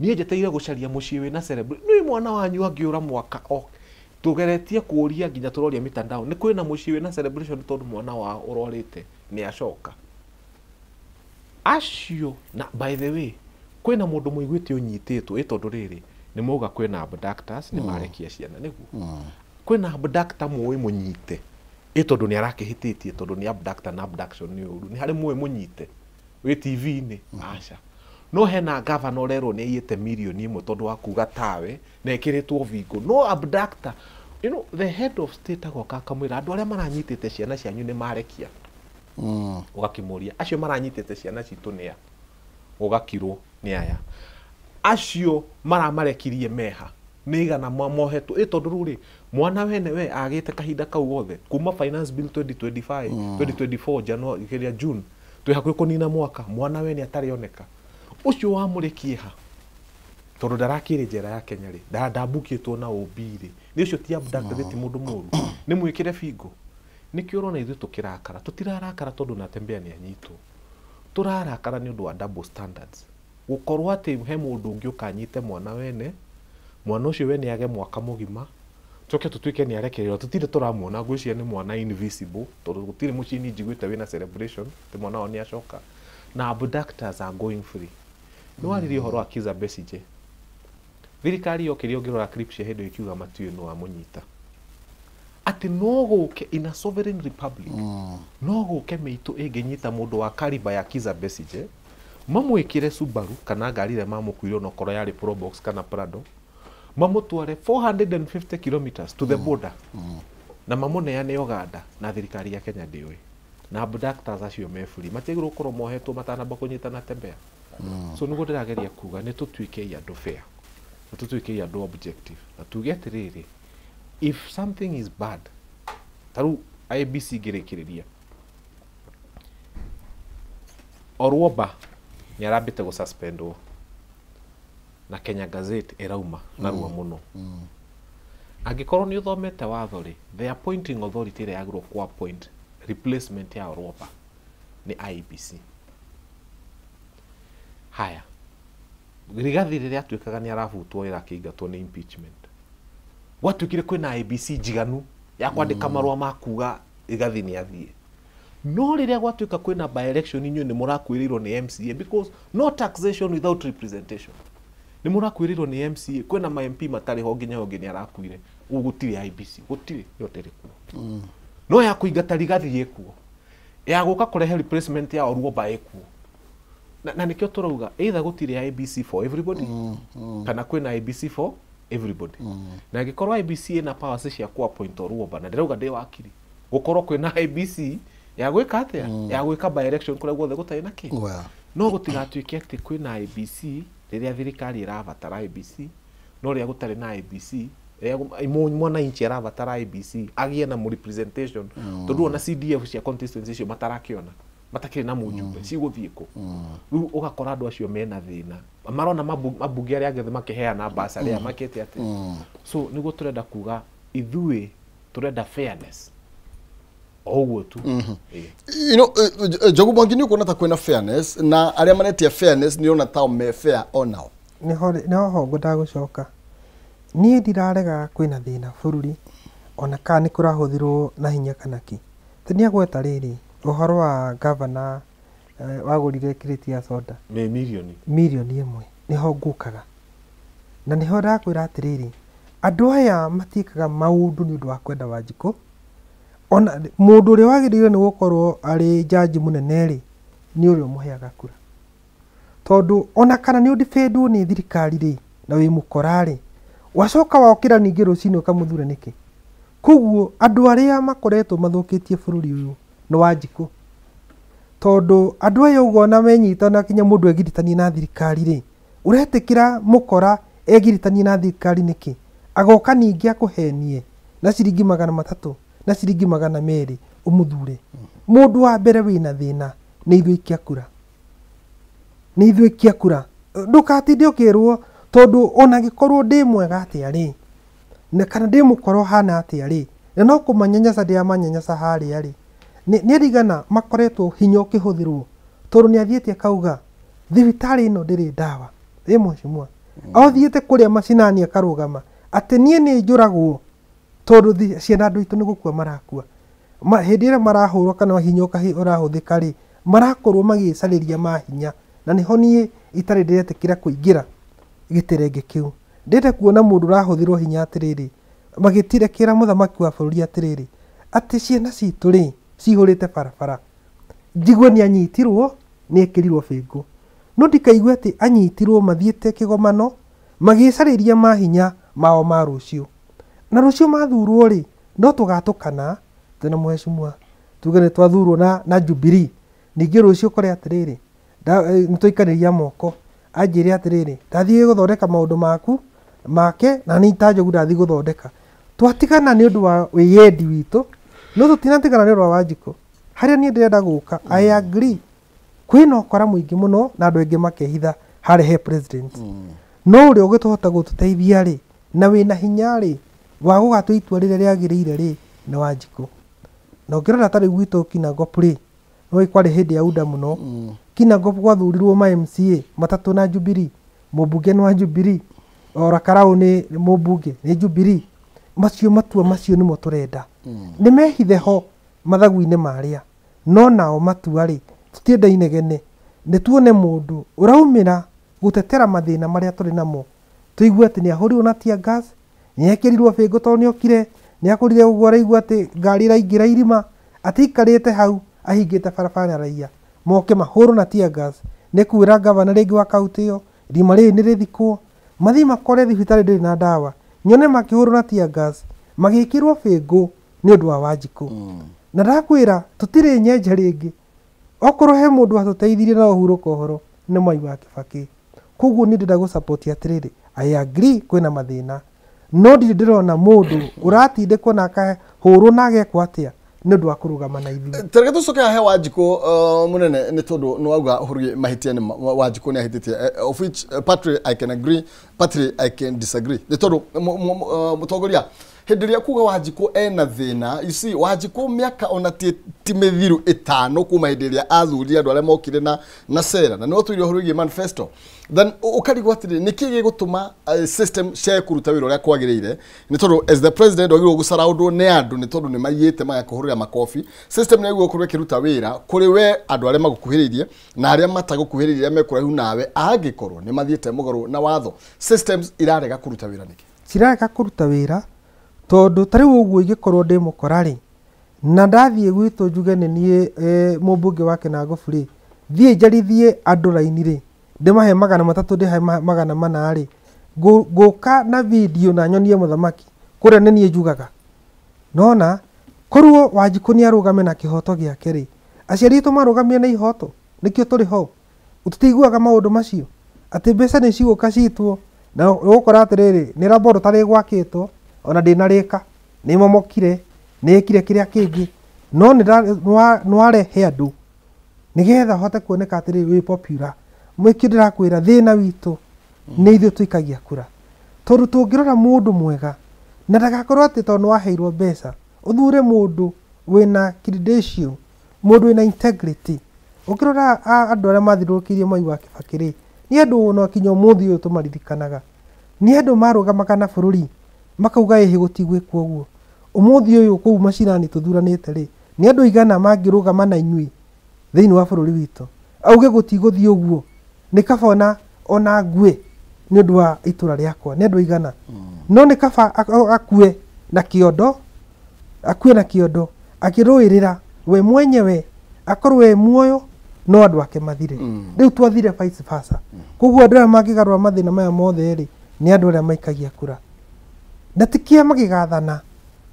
Niĩ njetereire gũcaria mũciĩ wĩna celebrity. Nĩ mwana wanyu angĩũra mwaka o tũgeretie kũũria nginya tũroria mitandao nĩ kwĩna mũciĩ wĩna celebration tondũ mwana wao ũrorĩte nĩ acoka. Acio na by the way kwĩna mũndũ mũiguĩte ũnyitĩtwo ĩ tondũ rĩrĩ nĩ mauga kwĩna abductors nĩ marekia ciana nĩguo. Kwĩna abductor mũĩ mũnyite ĩ tondũ nĩ arakĩhĩtĩtie tondũ nĩ abductor na abduction nĩ ũru. Nĩ harĩ mũĩ mũnyite wĩ TV-inĩ aca. No hena governor ũrerwo nĩ aiyĩte mirioni ĩmwe tondũ wa kuga tawe na ĩkĩrĩtwo bingo. No abductor, you know, the head of state agoka akamwĩra andũ arĩa maranyitĩte ciana cianyu nĩ marekia. Ũgakĩmũria acio maranyitĩte ciana citũ nĩ a? Ũgakirwo nĩ aya. Acio maramarekirie meha nĩ igana mohetwo ĩ tondũ rĩu rĩ mwana wene we agĩte kahinda kau gothe kuma finance bill 2025 2024 January kĩrĩa June twĩ hakuhĩ kũnina mwaka mwana wene atarĩ oneka ũcio wamũrekie ha tondũ ndarakĩrĩ njera ya Kenya rĩ ndambukĩtwo na OB rĩ nĩ ũcio ti abducted ti mũndũ mũru nĩ mwĩkĩre bingo. Nĩkĩo ũrona ithuĩ tũkĩrakara tũtirarakara tondũ Natembeya nĩ anyitwo tũrarakara nĩ ũndũ wa double standards gũkorwo atĩ he mũndũ ũngĩ ũkanyite mwana wene mwana ũcio wene age mwaka mũgima tũke tũtuĩke nĩ arekererio tũtirĩ tũramuona ngwĩciria nĩ mwana invisible tondũ gũtirĩ mũciĩ njiguĩte wĩna celebration atĩ mwana wao nĩ acoka na abductors are going free. Nĩ waririe ũhoro wa Kizza Besigye thirikari yokĩria ũngĩrora clip cia hĩndĩ ĩyo ĩkiuga matiũĩ nũ wamũnyita atĩ no gũke in a sovereign republic no gũke mĩitũ ĩngĩnyita mũndũ wa kariba ya Kizza Besigye mamwĩkĩre Subaru kana ngari ĩrĩa mamũkuire onokorwo yarĩ Probox kana Prado mamũtware 450 kilometers to the border na mamũneane Uganda na thirikari ya Kenya ndĩũĩ na abductors acio me free matiagĩrĩirwo gũkorwo mohetwo matanamba kũnyita Natembeya. So nĩguo ndĩrageria kuga nĩ tũtuĩkei andũ fair na tũtuĩkei andũ objective na tuge atĩrĩrĩ if something is bad ta rĩu IEBC ngĩrĩkĩrĩria Orwoba nĩ arambĩte gũsuspendwo na Kenya Gazette ĩrauma narua mũno. Angĩkorwo nĩ ũthomete watho rĩ the appointing authority ĩrĩa yagĩrĩirwo kũ appoint replacement ya Orwoba nĩ IEBC. Haya Rigathi rĩrĩa atuĩkaga nĩ arabutwo wĩra akĩingatwo nĩ impeachment gwatuĩkire kwĩna IEBC njiganu ya kwandĩka marũa ma kuga Rigathi nĩ athiĩ no rĩrĩa gwatuĩka kwĩna by election inyuĩ nĩ mũrakuĩrĩirwo nĩ MCA because no taxation without representation nĩ mũrakuĩrĩirwo nĩ MCA kwĩna ma MP matarĩ ho nginya ũngĩ nĩ arakuire gũtirĩ IEBC gũtirĩ ĩyo ndĩrĩ kuo no ya kũingata Rigathi ĩkuo ya gũka kũrehe replacement ya Orwoba ĩkuo na nĩkĩo tũrauga either gũtirĩ IEBC for everybody kana kwĩna IEBC for everybody. Na angĩkorwo IEBC ĩna powers cia kũ appoint Orwoba na ndĩrauga ndĩ wakiri gũkorwo kwĩna IEBC ya gwĩka atĩa ya gwĩka by election kũrĩa guothe gũtarĩ na kĩ no gũtigatuĩke atĩ kwĩna IEBC rĩrĩa thirikari ĩrabatara IEBC no rĩrĩa gũtarĩ na IEBC mwananchi arabatara IEBC agĩe na representation tondũ ona CDF cia constituency icio matarakĩona matakĩrĩ na mũjumbe cigũthiĩ kũ rĩu ũgakora andũ acio mena thĩna marona mabunge arĩa angĩ makĩheana bursary makĩte atĩ so nĩguo tũrenda kuga ithuĩ tũrenda fairness o ũguo tu. You know, Njogu Mwangi nĩ ũkuona ta kwĩna fairness na arĩa maretia fairness nĩ ũrona ta me fair onao? Nĩho ho ngwendaga gũcoka. Niĩ ndirarega kwĩna thĩna bũrũri ona kana nĩ kũrahũthĩrwo na hinya kana kĩ. Ti nĩ agweta rĩrĩ ũhoro wa governor wagũrire crate ya soda nĩ mirioni mirioni ĩmwe nĩho ngũkaga na nĩho ndakwĩra atĩrĩrĩ andũ aya matiĩkaga maũndũ nĩ ũndũ wa kwenda Wanjikũ. Ona mũndũ ũrĩa wagĩrĩirwo nĩ gũkorwo arĩ jaji mũnene rĩ nĩ ũrĩa ũmũheaga kura tondũ ona kana nĩ ũndibĩndwo nĩ thirikari rĩ na wĩ mũkora rĩ wacoka wokĩra ningĩ rũcinĩ ũkamũthure nĩkĩ? Koguo andũ arĩa makoretwo mathũkĩtie bũrũri ũyũ nĩ Wanjikũ tondũ andũ aya ũguo ona menyita na kinya mũndũ egiritanie na thirikari rĩ ũretĩkĩra mũkora egiritanie na thirikari nĩkĩ? Agoka ningĩ akũhenie na ciringi 300 na ciringi 200 ũmũthure. Mũndũ wa mbere wĩna thĩna nĩ ithuĩ aikia kura nĩ ithuĩ aikia kura ndũkatinde ũkĩrwo tondũ ona angĩkorwo ndĩ mwega atĩa rĩ na kana ndĩ mũkora ũhana atĩa rĩ Na no kũmanyanyasa ndĩramanyanyasa harĩa rĩ, nĩ arigana makoretwo hinya ũkĩhũthĩrwo tondũ nĩ athiĩte akauga thibitarĩ ĩno ndĩrĩ ndawa. Ĩ mheshimiwa, athiĩte kũrĩa macinani akarũgama atĩ niĩ nĩ njũragwo tondũ ciana andũ aitũ nĩ gũkua marakua. Hĩndĩ ĩrĩa marahũrwo kana hinya ũrahũthĩka rĩ, marakorwo magĩcarĩria mahinya, na nĩho niĩ itarĩ ndĩretĩkĩra kũingĩra gĩterenge kĩu. Ndĩrenda kuona mũndũ ũrahũthĩrwo hinya atĩrĩrĩ, magĩtirekĩra mũthamaki wa bũrũri atĩrĩrĩ, atĩ ciana citũ rĩ cihũrĩte barabara, njigue nĩ anyitirwo nĩ ekĩrirwo bĩngũ, no ndikaigue atĩ anyitirwo mathiĩte kĩgomano magĩcarĩria mahinya mao ma rũciũ. Na rũciũ mathurwo rĩ, no tũgatũkana twĩna mheshimiwa tuge nĩ twathurwo na Jubilee, ningĩ rũciũ kore atĩrĩrĩ nĩ twaikanĩria moko, anjĩre atĩrĩrĩ ndathiĩ gũthondeka maũndũ maku make na nĩ ta Njogu ndathiĩ gũthondeka. Twatigana nĩ ũndũ wa wĩyendi witũ, no tũtinatigana nĩ ũndũ wa Wanjikũ. Harĩa niĩ ndĩrenda gũka, I agree kwĩna ũkora mũingĩ mũno na andũ aingĩ makehitha harĩa he president. No ũrĩa ũngĩtũhota gũtũteithia rĩ, na wĩna hinya rĩ wa gũgatua itua rĩrĩa rĩagĩrĩire rĩ, nĩ Wanjikũ. Na ũngĩrora ta rĩu gwitũ Kinangop rĩ, no kwarĩ hĩndĩ ya UDA mũno. Kinangop gwathurirwo ma MCA matatũ na Jubilee, mũmbunge nĩ wa Jubilee, ora Karau nĩ mũmbunge nĩ Jubilee. Macio matua macio nĩmo tũrenda. Nĩ mehithe ho mathagu-inĩ marĩa, no nao matua rĩ, tũtienda inegene, nĩ tuone mũndũ ũraumĩra gũtetera mathĩna marĩa tũrĩ namo. Tũigue atĩ nĩ ahũrirwo na tear gas, nĩ ekĩrirwo bĩngũ tondũ nĩ okire, nĩ akũrire ũguo araigua atĩ ngari ĩraingĩra irima, atĩ aikarĩte hau ahingĩte barabara na raia moke mahũrwo na tear gas, nĩ kwĩra gavana rĩngĩ wa kaunti ĩyo irima rĩrĩ nĩ rĩthikwo, mathiĩ makore thibitarĩ ndĩrĩ na ndawa, nyone makĩhũrwo na tear gas, magĩkĩrwo bĩngũ nĩ ũndũ wa Wanjikũ. Na ndakwĩra tũtirĩ nyenje rĩngĩ, okorwo he mũndũ watũteithirie na ũhurũka ũhoro nĩ Mwai wa Kibaki. Koguo niĩ ndĩrenda gũ-support atĩrĩrĩ, I agree kwĩna mathĩna, no ndirĩ ndĩrona mũndũ ũratindĩkwo na akahũrwo na agekwo atĩa nĩ ũndũ wa kũrũgama na ithuĩ. Tareke tũcoke he Wanjikũ mũnene, nĩ tondũ nĩ wauga ũhoro mahĩtia nĩ Wanjikũ nĩ ahĩtĩtie, of which partly I can agree, partly I can disagree. Nĩ tondũ mũtongoria hĩndĩ ĩrĩa kuga Wanjikũ ena thĩna, you see Wanjikũ mĩaka ona ti mĩthiru 5 kuma hĩndĩ ĩrĩa athurire andũ arĩa mokire na cera, na nĩo tũire ũhoro wĩgiĩ manifesto, then ũkarigwo atĩrĩ nĩkĩ gĩgũtũma system cia kũruta wĩra ũrĩa kwagĩrĩire, nĩ tondũ as the president wagĩrĩirwo gũcaraũndwo nĩ andũ, nĩ tondũ nĩ maiyĩte magakũhũrĩra makobi. System nĩ gũkorwo ĩkĩruta wĩra kũrĩ we andũ arĩa magũkuhĩrĩirie na arĩa matagũkuhĩrĩirie arĩa mekũraihu nawe, angĩkorwo nĩ mathiĩte mũgarũ na watho. Systems irarega kũruta wĩra nĩkĩ? Cirarega kũruta wĩra tondũ ta rĩu ũguo ingĩkorwo ndĩ mũkora rĩ, na ndathiĩ gwitũ njuge nĩ niĩ mũmbunge wa Kinangop rĩ, thiĩ njarithie andũ raini rĩ, ndĩmahe 300 ndĩhe 400 rĩ, ngũka na video na nyonie mũthamaki kũrĩa nĩ niĩ njugaga. Nona korwo Wanjikũ nĩ arũgame na kĩhoto gĩake rĩ, aciari aitũ marũgamie na ihoto, nĩkĩo tũrĩ ho. Tũtiguaga maũndũ macio atĩ mbeca nĩ cigũka citwo, na ũgũkora atĩrĩrĩ nĩ laboratory gwakĩtwo ona ndĩnarĩka, nĩ momokire, nĩ ĩkire kĩrĩa kĩngĩ, no nĩ warehe andũ nĩgetha ũhote kuoneka atĩrĩrĩ wĩ popular. Mwĩkĩ ndĩrakwĩra thĩna witũ nĩ ithuĩ tũikagia kura, tondũ tũngĩrora mũndũ mwega na ndagakorwo atĩ tondũ nĩwaheirwo mbeca, ũthure mũndũ wĩna credential, mũndũ wĩna integrity. Ũngĩrora andũ arĩa mathiũrũrũkĩirie Mwai wa Kibaki rĩ, nĩ andũ ona kinya ũmũthĩ ũyũ tũmaririkanaga, nĩ andũ marũgamaga na bũrũri makauga ĩhĩ gũtigwĩkwo ũguo. Ũmũthĩ ũyũ kũu macinani tũthuranĩte rĩ, nĩ andũ aigana mangĩrũgama na inyuĩ thĩinĩ wa bũrũri witũ auge gũtigũthiĩ ũguo, nĩ kaba ona ngue nĩ ũndũ wa itũra rĩakwa, nĩ andũ aigana. No nĩ kaba akue na kĩondo, akue na kĩondo akĩrũĩrĩra we mwenyewe, akorwo e muoyo no andũ ake mathire. Rĩu twathire vice versa. Koguo andũ arĩa mangĩgarũra mathĩna maya mothe rĩ, nĩ andũ arĩa maikagia kura, na ti kĩama gĩgathana.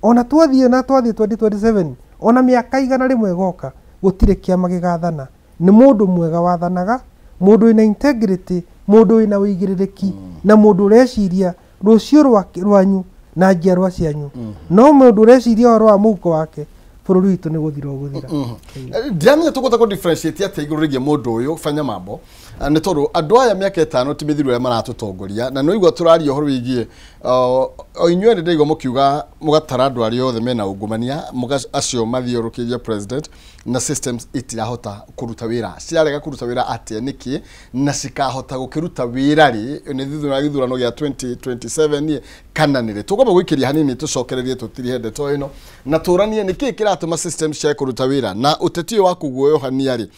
Ona twathiĩ na twathiĩ 2027, ona mĩaka 100 ĩgoka, gũtirĩ kĩama gĩgathana. Nĩ mũndũ mwega wathanaga, mũndũ wĩna integrity, mũndũ wĩna ũigĩrĩrĩki, na mũndũ ũreciria rũciũ rwanyu na njiarwa cianyu. No mũndũ ũreciria ũhoro wa mũhuko wake, bũrũri witũ nĩ gũthira ũgũthira. Ndiramenya tũkũhota kũ differentiate atĩa igũrũ rĩgiĩ mũndũ ũyũ banya mambo, nĩ tondũ andũ aya mĩaka 5 ti mĩthiru ĩrĩa maratũtongoria, na nĩ ũigua tũraria ũhoro wĩgiĩ O inyuĩ nĩ ndaigua mũkiuga mũgatara andũ arĩa othe mena ungumania acio mathiũrũrũkĩirie president na systems itirahota kũruta wĩra, cirarega kũruta wĩra atĩa nĩkĩ na cikahota gũkĩruta wĩra rĩ nĩ thutha wa gĩthurano gĩa 2027 kana nĩ rĩ? Tũkwamba gũikĩria hanini tũcokererie tũtirihe ndeto ĩno na tũranie nĩkĩ kĩratũma systems ciage kũruta wĩra na ũteti ũyũ wa kũguoyohania rĩ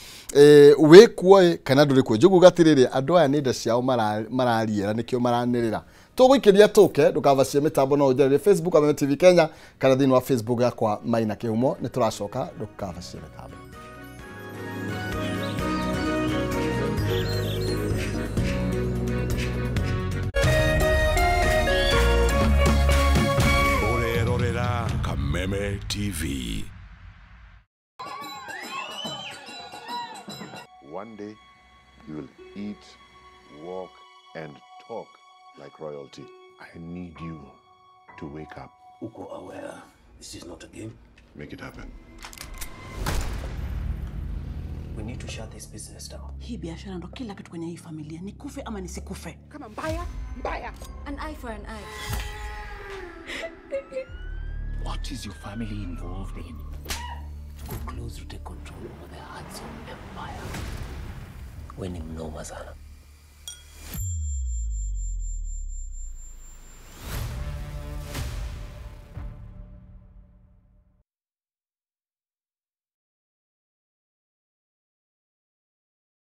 wĩkuo kana ndũrĩ kuo. Njogu atĩrĩrĩ, andũ aya nĩ nda ciao marariera nĩkĩo maranĩrĩra. Tũgũikĩria tũke ndũkavacie mĩtambo no ũnjarĩrie Facebook Kameme TV Kenya kana thĩinĩ wa Facebook yakwa Maina Kĩhumo. Nĩ tũracoka, ndũkavacie mĩtambo. Ũrerorera Kameme TV. One day you will eat, walk and talk like royalty. I need you to wake up. Uko aware this is not a game? Make it happen. We need to shut this business down. Hii biashara ndo kila kitu kwenye hii familia. Nikufe ama nisikufe? Kama mbaya, mbaya. An eye for an eye. What is your family involved in? To go close to take control over the Hudson Empire. We ni mnoma sana.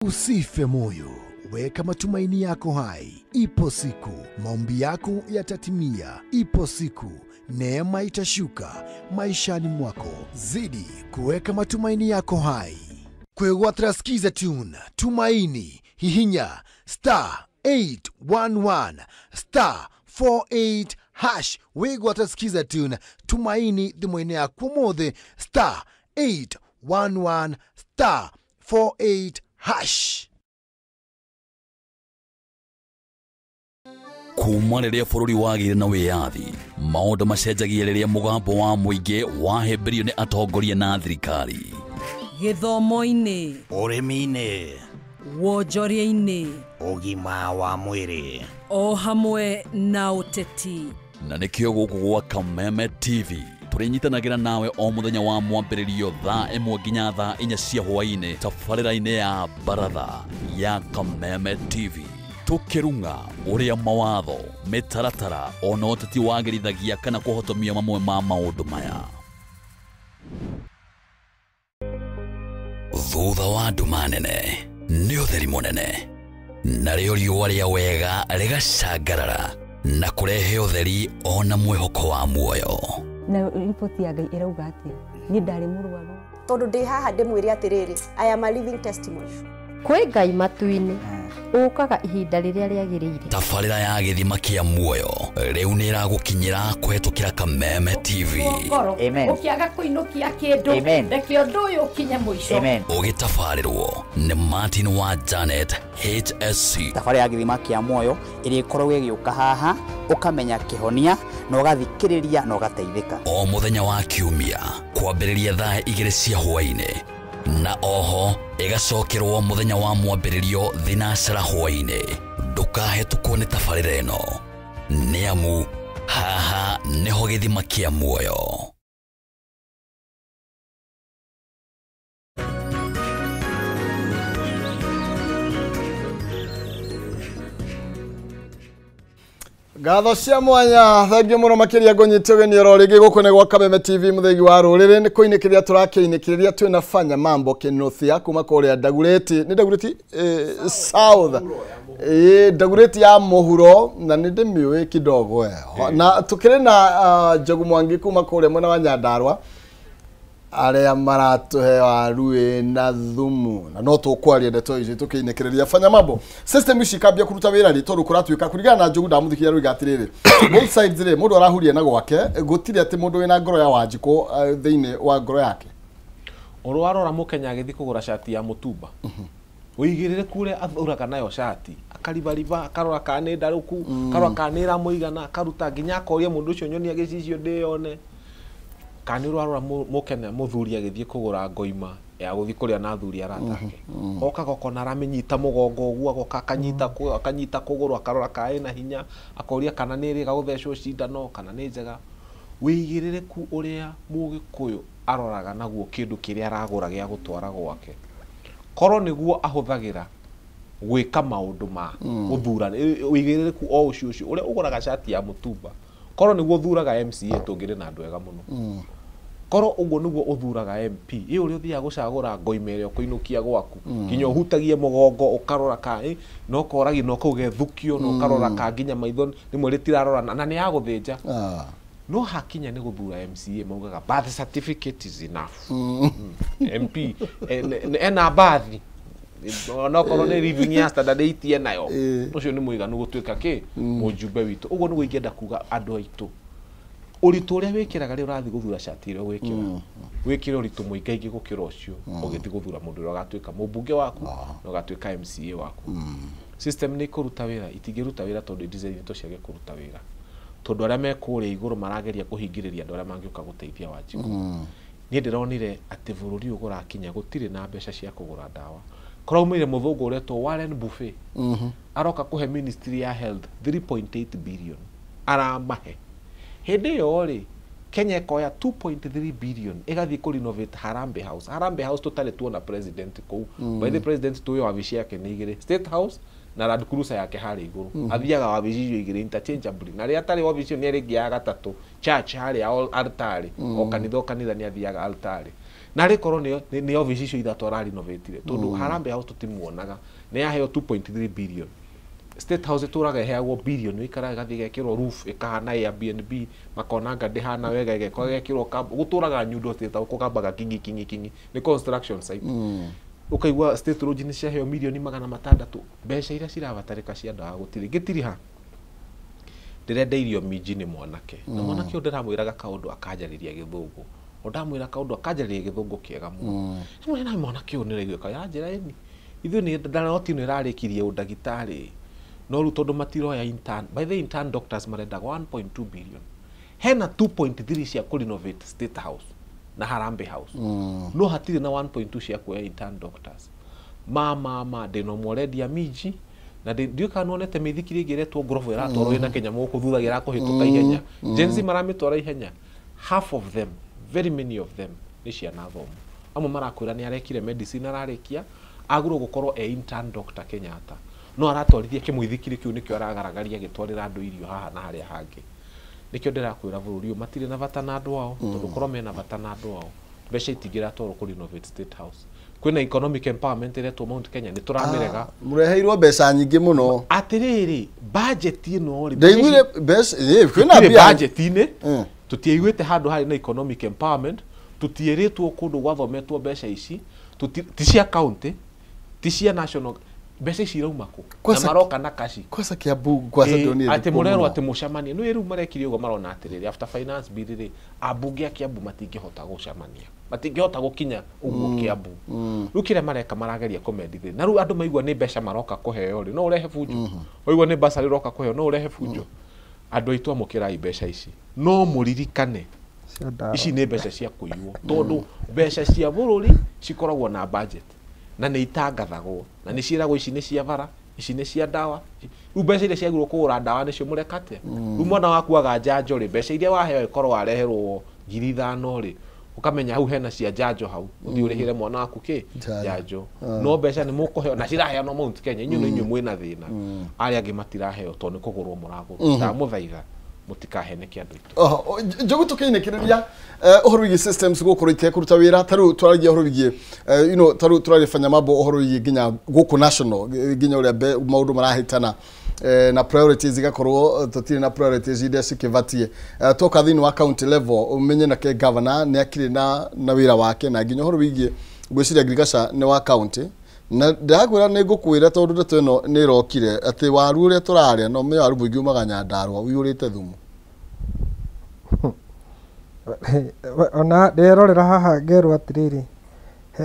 Usife moyo, weka matumaini yako hai. Ipo siku maombi yako yatatimia. Ipo siku neema itashuka maishani mwako. Zidi kuweka matumaini yako hai. Kwegwatra skiza tune Tumaini hihinya star 811 star 48 hash. Wegwatra skiza tune Tumaini thimũ-inĩ yaku ũmũthĩ star 811 star 48 hash. Kuma rĩrĩa bũrũri wagĩire na wĩyathi, maũndũ macenjagia rĩrĩa mũgambo wa mũingĩ wahĩmbĩrio nĩ atongoria na thirikari. Gĩthomo-inĩ, ũrĩmi-inĩ, wonjoria-inĩ, ũgima wa mwĩrĩ, o hamwe na ũteti. Na nĩkĩo gũkũ gwa Kameme TV tũrĩnyitanagĩra nawe o mũthenya wa mwambĩrĩrio thaa 1 nginya thaa 4 cia hwaĩ-inĩ tabarĩra-inĩ ya baratha ya Kameme TV. Tũkĩrung'a ũrĩa mawatho, mĩtaratara ona ũteti wagĩrithagia kana kũhotomia mamwe ma maũndũ maya. Thutha wa nduma nene nĩ ũtheri mũnene, narĩo riũa rĩa wega rĩgacangarara na kũrehe ũtheri ona mwĩhoko wa muoyo. Na ripoti ya Ngai ĩrauga atĩa? Niĩ ndarĩ mũrwaru. Tondũ ndĩ haha ndĩmwĩre atĩrĩrĩ, I am a living testimony. Kwĩ Ngai matu-inĩ ũkaga ihinda rĩrĩa rĩagĩrĩire. Tabarĩra ya gĩthima kĩa muoyo rĩu nĩ ĩragũkinyĩra kũhetũkĩra Kameme TV. Ũkĩaga kũinũkia kĩndũ, reke ũndũ ũyũ ũkinye mũico. Ũgĩtabarĩrwo nĩ Martin wa Janet HSC. Tabarĩra ya gĩthima kĩa muoyo ĩrĩa ĩkoragwo ĩgĩũka haha ũkamenya kĩhonia na ũgathikĩrĩria na ũgateithĩka. O mũthenya wa kiumia kwambĩrĩria thaa 2 cia hwaĩ-inĩ na oho ĩgacokerwo mũthenya wa mwambĩrĩrio thinacera hwaĩ-inĩ. Ndũkahetũkwo nĩ tabarĩra ĩno, nĩ amu haha nĩho gĩthima kĩa muoyo. Ngatho cia mwanya, thengiũ mũno makĩria ngũnyite ũgeni oro rĩngĩ gũkũ nĩ gwa Kameme TV mũthegi wa rũrĩrĩ. Nĩ kũinĩkĩrĩria tũrakĩinĩkĩrĩria twĩna Fanya Mambo Kĩnuthia kuma kũrĩa Dagoretti, nĩ Dagoretti South, Dagoretti ya mũhuro, na nĩ ndĩmĩũĩ kidogo ĩyo. Na tũkĩrĩ na Njogu Mwangi kuma kũrĩa mwena wa Nyandarua, arĩa maratũhe waru na thumu, na no tũkwaria ndeto ici tũkĩinĩkĩrĩria. Fanya Mambo, system ici ikambia kũruta wĩra rĩ, tondũ kũratuĩka kũringana na Njogu ndamũthikia rũiga atĩrĩrĩ, both sides rĩ, mũndũ arahuria na gwake, gũtirĩ atĩ mũndũ wĩna ngoro ya Wanjikũ thĩinĩ wa ngoro yake. Ũrĩ warora mũkenya agĩthiĩ kũgũra cati ya mũtumba, ũigĩrĩrĩku ũrĩa athuraga nayo cati, akaribariba, akarora kana nĩ ndarũku, akarora kana nĩ ĩramũigana, akaruta nginya akoria mũndũ ũcio nyonia gĩcicio ndĩyone. Kana nĩ ũrarora mũkenya mũthuri agĩthiĩ kũgũra ngoima Ya gũthiĩ kũrĩa na athuri arata ake. Okaga ũkona aramĩnyita mũgongo ũguo, agoka akanyita akanyita kũgũrũ, akarora kana ĩna hinya, akoria kana nĩ ĩrĩga gũthecwo cindano kana nĩ njega. Wĩigĩrĩrĩku ũrĩa Mũgĩkũyũ aroraga naguo kĩndũ kĩrĩa aragũra gĩa gũtwara gwake, korwo nĩguo ahũthagĩra gwĩka maũndũ ma gũthurana, wĩigĩrĩrĩku o ũcio ũcio ũrĩa ũgũraga cati ya mũtumba, korwo nĩguo ũthuraga MCA tũngĩrĩ na andũ ega mũno. Korwo ũguo nĩguo ũthuraga MP, ĩ ũrĩa ũthiaga gũcagũra ngoima ĩrĩa ũkũinũkia gwaku, nginya ũhutagie mũgongo ũkarora ka na ũkoragia na ũkauga ĩthukio, na ũkarora ka nginya maitho rĩmwe rĩtirarora na nĩ ya gũthĩnja. No hakinya nĩ gũthura MCA maugaga birth certificate is enough. MP ena bathi onokorwo nĩ living ya standard 8 enayo, ũcio nĩ mũiganu gũtuĩka kĩ mũjumbe witũ. Ũguo nĩguo ingĩenda kuga andũ aitũ, ũritũ ũrĩa wĩkĩraga rĩrĩa ũrathiĩ gũthura cati ĩrĩa ũgwĩkĩra, wĩkĩre ũritũ mũingaingĩ gũkĩra ũcio ũgĩthiĩ gũthura mũndũ ũrĩa ũgatuĩka mũmbunge waku na ũgatuĩka MCA waku. System nĩ ĩkũruta wĩra, itingĩruta wĩra tondũ design ciage kũruta wĩra, tondũ arĩa me kũrĩa igũrũ marageria kũhingĩrĩria andũ arĩa mangĩũka gũteithia Wanjikũ. Niĩ ndĩronire atĩ bũrũri ũyũ ũrakinya gũtirĩ na mbeca cia kũgũra ndawa. Kũraumĩire mũthũngũ ũretwo Warren Buffett, aroka kũhe Ministry ya Health 3.8 billion aramahe. Hĩndĩ ĩyo rĩ, Kenya ĩkoya 2.3 billion ĩgathiĩ kũ renovate Harambee House. Harambee House tũtarĩ tuona president kũu. By the president tũĩ wabici yake nĩ igĩrĩ, State House na Land Cruiser yake harĩa igũrũ. Athiaga wabici icio igĩrĩ interchangeably, na rĩrĩa atarĩ wabici ĩyo nĩ arĩ ĩngĩ ya gatatũ, church harĩa altari, o kanitha o kanitha nĩ athiaga altari. Na rĩkorwo nĩ wabici icio ithatũ ararinovatire, tondũ Harambee House tũtimuonaga, nĩ yaheo 2.3 billion. State House ĩtũraga ĩheagwo billion, ĩikaraga ĩgathiĩ ĩgekĩrwo roof ĩkahana Airbnb, makona anga ndĩhana wega, ĩgekwo ĩgekĩrwo gũtũraga nyundo State House kũgambaga kingi kingi kingi, nĩ construction site. Ũkaigua State Lodge nĩ ciaheo mirioni 600, mbeca iria cirabatarĩka cia ndawa gũtirĩ. Ngĩtiriha ndĩrenda irio minji nĩ mwanake, na mwanake ũyũ ndĩramwĩraga kaũndũ akanjarĩria gĩthũngũ, o ndamwĩra kaũndũ akanjarĩria gĩthũngũ kĩega mũno. Rĩmwe na mwanake ũyũ nĩraiguĩka ya njĩra ĩni ithuĩ nĩ ndaroti ĩno ĩrarĩkirie ũndagĩtarĩ, no rĩu tondũ matiroya intern, by the intern doctors marendaga 1.2 billion, hena 2.3 cia kũ renovate State House na Harambee House, no hatirĩ na 1.2 cia kuoya intern doctors. Ma ndĩna ũmwe ũrendia minji, na ndiũĩ kana nĩwonete mĩithikiri ĩngĩ ĩretwo Grovo ĩratwarwo ĩna Kenya gũkũ thutha ĩrakũhĩtũka ihenya. Gen Z maramĩtwara ihenya, half of them, very many of them nĩ ciana thomu. Amwe marakwĩra nĩ arekire medicine ararĩkia, agũrwo gũkorwo e intern doctor Kenyatta, no aratwarithia kĩmũithikiri kĩu nĩkĩo aragaragaria agĩtwarĩra andũ irio haha na harĩa hangĩ. Nĩkĩo ndĩrakwĩra bũrũri ũyũ matirĩ na bata na andũ ao, tondũ korwo mena bata na andũ ao mbeca itingĩratwarwo kũ renovate State House. Kwĩna economic empowerment ĩretwo Mount Kenya, nĩ tũramĩrega. Mũreheirwo mbeca nyingĩ mũno. Atĩrĩrĩ, budget ĩno rĩ, ndaiguire mbeca kwĩna mbia budget-inĩ, tũtiaiguĩte handũ harĩ na economic empowerment, tũtiĩrĩtwo kũndũ gwathometwo mbeca ici, ti cia county, ti cia national, mbeca ici irauma kũ? Na maroka na kaci. Kwaca Kiambu, kwaca ndĩronire atĩ mũrerwo atĩ mũcemanie. Nĩ rĩu marekire ũguo marona atĩrĩrĩ, after finance bill rĩ, ambunge a Kiambu matingĩhota gũcemania, matingĩhota gũkinya ũguo Kiambu. Rĩu kĩrĩa mareka marageria kũmendithia, na rĩu andũ maigua nĩ mbeca maroka kũheo rĩ, no ũrehe bunjo. Waigua nĩ bursary ũroka kũheo, no ũrehe bunjo. Andũ aitũ amũkĩrai mbeca ici, no mũririkane ici nĩ mbeca cia kũiywo, tondũ mbeca cia bũrũri cikoragwo na budget na nĩ itangathagwo, na nĩ ciĩragwo ici nĩ cia bara, ici nĩ cia ndawa. Rĩu mbeca iria ciagĩrĩirwo kũgũra ndawa nĩcio mũreka atĩa? Rĩu mwana waku aga njanjo rĩ, mbeca iria waheo ĩkorwo wareherwo 5,000 rĩ, ũkamenya hau hena cia njanjo hau, ũthiĩ ũrĩhĩre mwana waku kĩ njanjo. No mbeca nĩ mũkũheo na ciraheanwo Mount Kenya, inyuĩ nĩ inyuĩ mwĩna thĩna, arĩa angĩ matiraheo tondũ nĩ kũgũrwo mũragũrwo. Ndamũthaitha mũtikaheneke andũ aitũ. Njogu tũkĩinĩkĩrĩria ũhoro wĩgiĩ systems gũkorwo itekũruta wĩra, ta rĩu twaragia ũhoro wĩgiĩ you know, ta rĩu tũrarĩbanya mambo ũhoro wĩgiĩ nginya gũkũ national, nginya ũrĩa maũndũ marahĩtana na priorities igakorwo tũtirĩ na priorities iria cikĩbatiĩ. Toka thĩinĩ wa county level ũmenye nake governor nĩ akĩrĩ na wĩra wake, na nginya ũhoro wĩgiĩ ngwĩciria Ngirigaca nĩ wa county, na ndĩrakwĩra nĩ ngũkwĩra tondũ ndeto ĩno nĩ ĩrokire atĩ waru ũrĩa tũrarĩa no ũmenye waru mũingĩ umaga Nyandarũa ũiyũrĩte thumu. Ona ndĩrerorera haha ngerwo atĩrĩrĩ,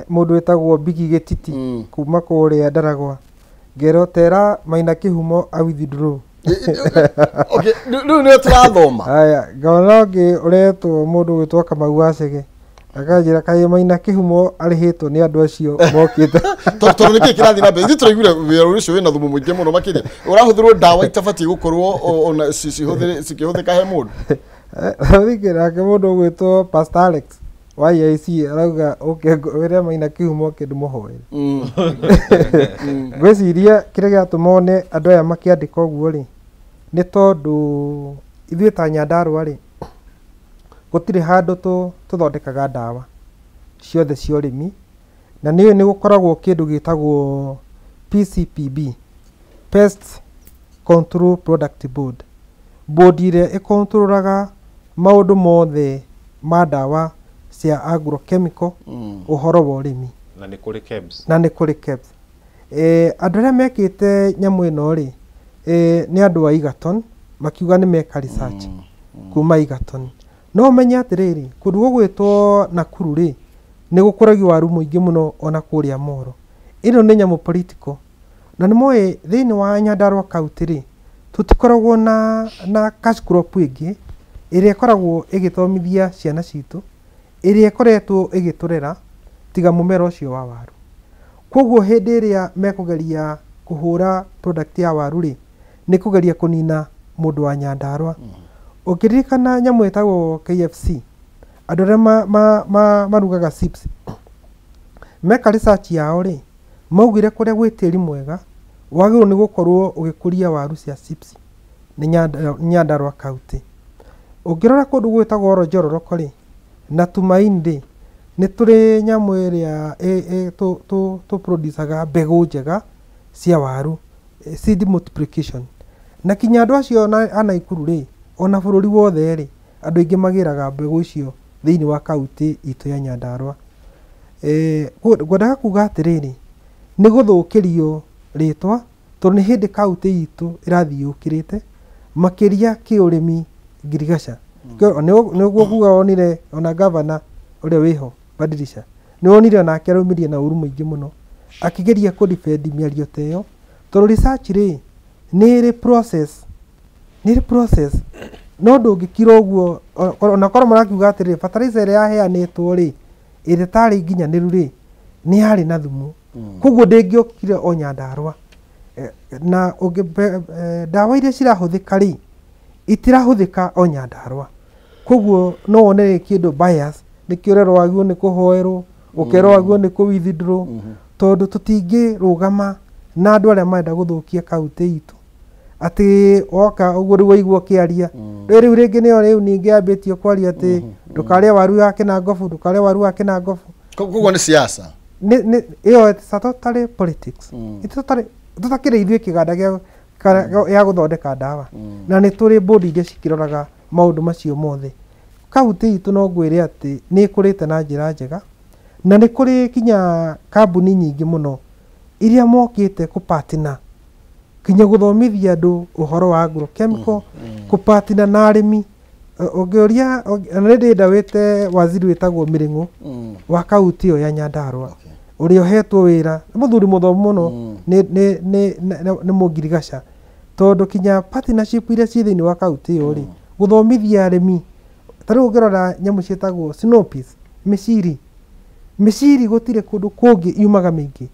mũndũ wĩtagwo Bigi Gĩtiti kuma kũrĩa Ndaragwa, ngerwo tera Maina Kĩhumo a withdraw. Okay, rĩu nĩ tũrathoma. Haya, ngona ũngĩ ũretwo mũndũ gwĩtwo Kamau wa Chege, Akanjĩra kaĩ Maina Kĩhumo arĩhĩtwo nĩ andũ acio mokĩte. Tondũ nĩkĩ kĩrathiĩ na mbere? Ithuĩ tũraiguire wĩra ũcio wĩna thumu mũingĩ mũno makĩria, ũrahũthĩrwo ndawa itabatiĩ gũkorwo ona cikĩhũthĩka he mũndũ. Thikĩ nake mũndũ ũgwĩtwo Pastor Alex wa IAC arauga ũke wĩre Maina Kĩhumo kĩndũ mũhoere. Ngwĩciria kĩrĩa gĩatũma one andũ aya makĩandĩka ũguo rĩ, nĩ tondũ ithuĩ ta Nyandarũa rĩ, gũtirĩ handũ tũthondekaga ndawa ciothe cia ũrĩmi, na nĩ nĩ gũkoragwo kĩndũ gĩtagwo PCPB, Pest Control Product Board, board ĩrĩa ĩkontrolaga maũndũ mothe ma ndawa cia agrochemical, ũhoro wa ũrĩmi. Na nĩ kũrĩ KEBS. Na nĩ kũrĩ KEBS. Andũ arĩa mekĩte nyamũ ĩno rĩ, nĩ andũ a Egerton, makiuga nĩ meka research kuma Egerton. No ũmenye atĩrĩrĩ, kũndũ gũgwĩtwo Nakuru rĩ, nĩ gũkũragio waru mũingĩ mũno ona kũrĩa Moro. Ĩno nĩ nyamũ political. Na nĩ moĩ thĩinĩ wa Nyandarua County rĩ, tũtikoragwo na cash crop ĩngĩ ĩrĩa ĩkoragwo ĩgĩthomithia ciana citũ, ĩrĩa ĩkoretwo ĩgĩtũrera tiga mũmera ũcio wa waru. Koguo hĩndĩ ĩrĩa mekũgeria kũhũra product ya waru rĩ, nĩ kũgeria kũnina mũndũ wa Nyandarua. Ũngĩririkana nyamũ ĩtagwo KFC, andũ arĩa marugaga chips, meka research yao rĩ, maugire kũrĩa gwĩ tĩri mwega wagĩrĩirwo nĩ gũkorwo ũgĩkũria waru cia chips nĩ Nyandarua County. Ũngĩrora kũndũ gwĩtagwo Oronjororoko rĩ, na Tumaini rĩ, nĩ tũrĩ nyamũ ĩrĩa tũ producaga mbegũ njega cia waru, seed multiplication. Na kinya andũ acio a Naikuru rĩ, ona bũrũri wothe rĩ, andũ aingĩ magĩraga mbegũ icio thĩinĩ wa kaunti itũ ya Nyandarua. Ngwendaga kuga atĩrĩrĩ, nĩ gũthũkĩrio rĩtwa tondũ nĩ hĩndĩ kaunti itũ ĩrathiĩ yũkĩrĩte makĩria kĩũrĩmi ngirigaca. Nĩguo kuga wonire ona gavana ũrĩa wĩho Badilisha, nĩ wonire onake araumirie na ũru mũingĩ mũno akĩgeria kũ defend mĩario ta ĩyo, tondũ research rĩ nĩ ĩrĩ process, nĩ ĩrĩ process, no ndũngĩkira ũguo ona korwo marakiuga atĩrĩrĩ, fertilizer ĩrĩa yaheanĩtwo rĩ, ĩrĩa ĩtarĩ nginyanĩru rĩ, nĩ yarĩ na thumu, koguo ndĩngĩokire o Nyandarua. Na ndawa iria cirahũthĩka rĩ, itirahũthĩka o Nyandarua, koguo no wone kĩndũ bias, nĩkĩo ũrerwo wagĩrĩirwo nĩ kũhoerwo, ũkerwo wagĩrĩirwo nĩ kũ withdraw, tondũ tũtingĩrũgama na andũ arĩa marenda gũthũkia kaunti itũ atĩ woka ũguo rĩu waigua ũkĩaria rĩu rĩngĩ nĩyo rĩu ningĩ yambĩtie kwaria atĩ ndũkarĩe waru ya kĩnangobu, ndũkarĩe waru wa kĩnangobu. Koguo nĩ siasa. Nĩ ĩyo, it's a totally politics. It's totally tũtakĩrĩ ithuĩ kĩganda gĩa ya gũthondeka ndawa, na nĩ tũrĩ board iria cikĩroraga maũndũ macio mothe. Kaunti itũ no ngwĩre atĩ nĩ ĩkũrĩte na njĩra njega, na nĩ kũrĩ kinya kambuni nyingĩ mũno iria mokĩte kũpatina kinya gũthomithia andũ ũhoro wa agrochemical, kũpatina na arĩmi. Ũngĩũria na nĩ ndĩrenda wĩte waziri wĩtagwo Mĩrĩng'ũ wa kaunti ĩyo ya Nyandarua, ũrĩa ũhetwo wĩra nĩ mũthuri mũthomu mũno, nĩ mũngirigaca, tondũ kinya partnership iria ciĩ thĩinĩ wa kaunti ĩyo rĩ, gũthomithia arĩmi. Ta rĩu ũngĩrora nyamũ ciĩtagwo snow peas, mĩciri, mĩciri gũtirĩ kũndũ kũngĩ yumaga mĩingĩ.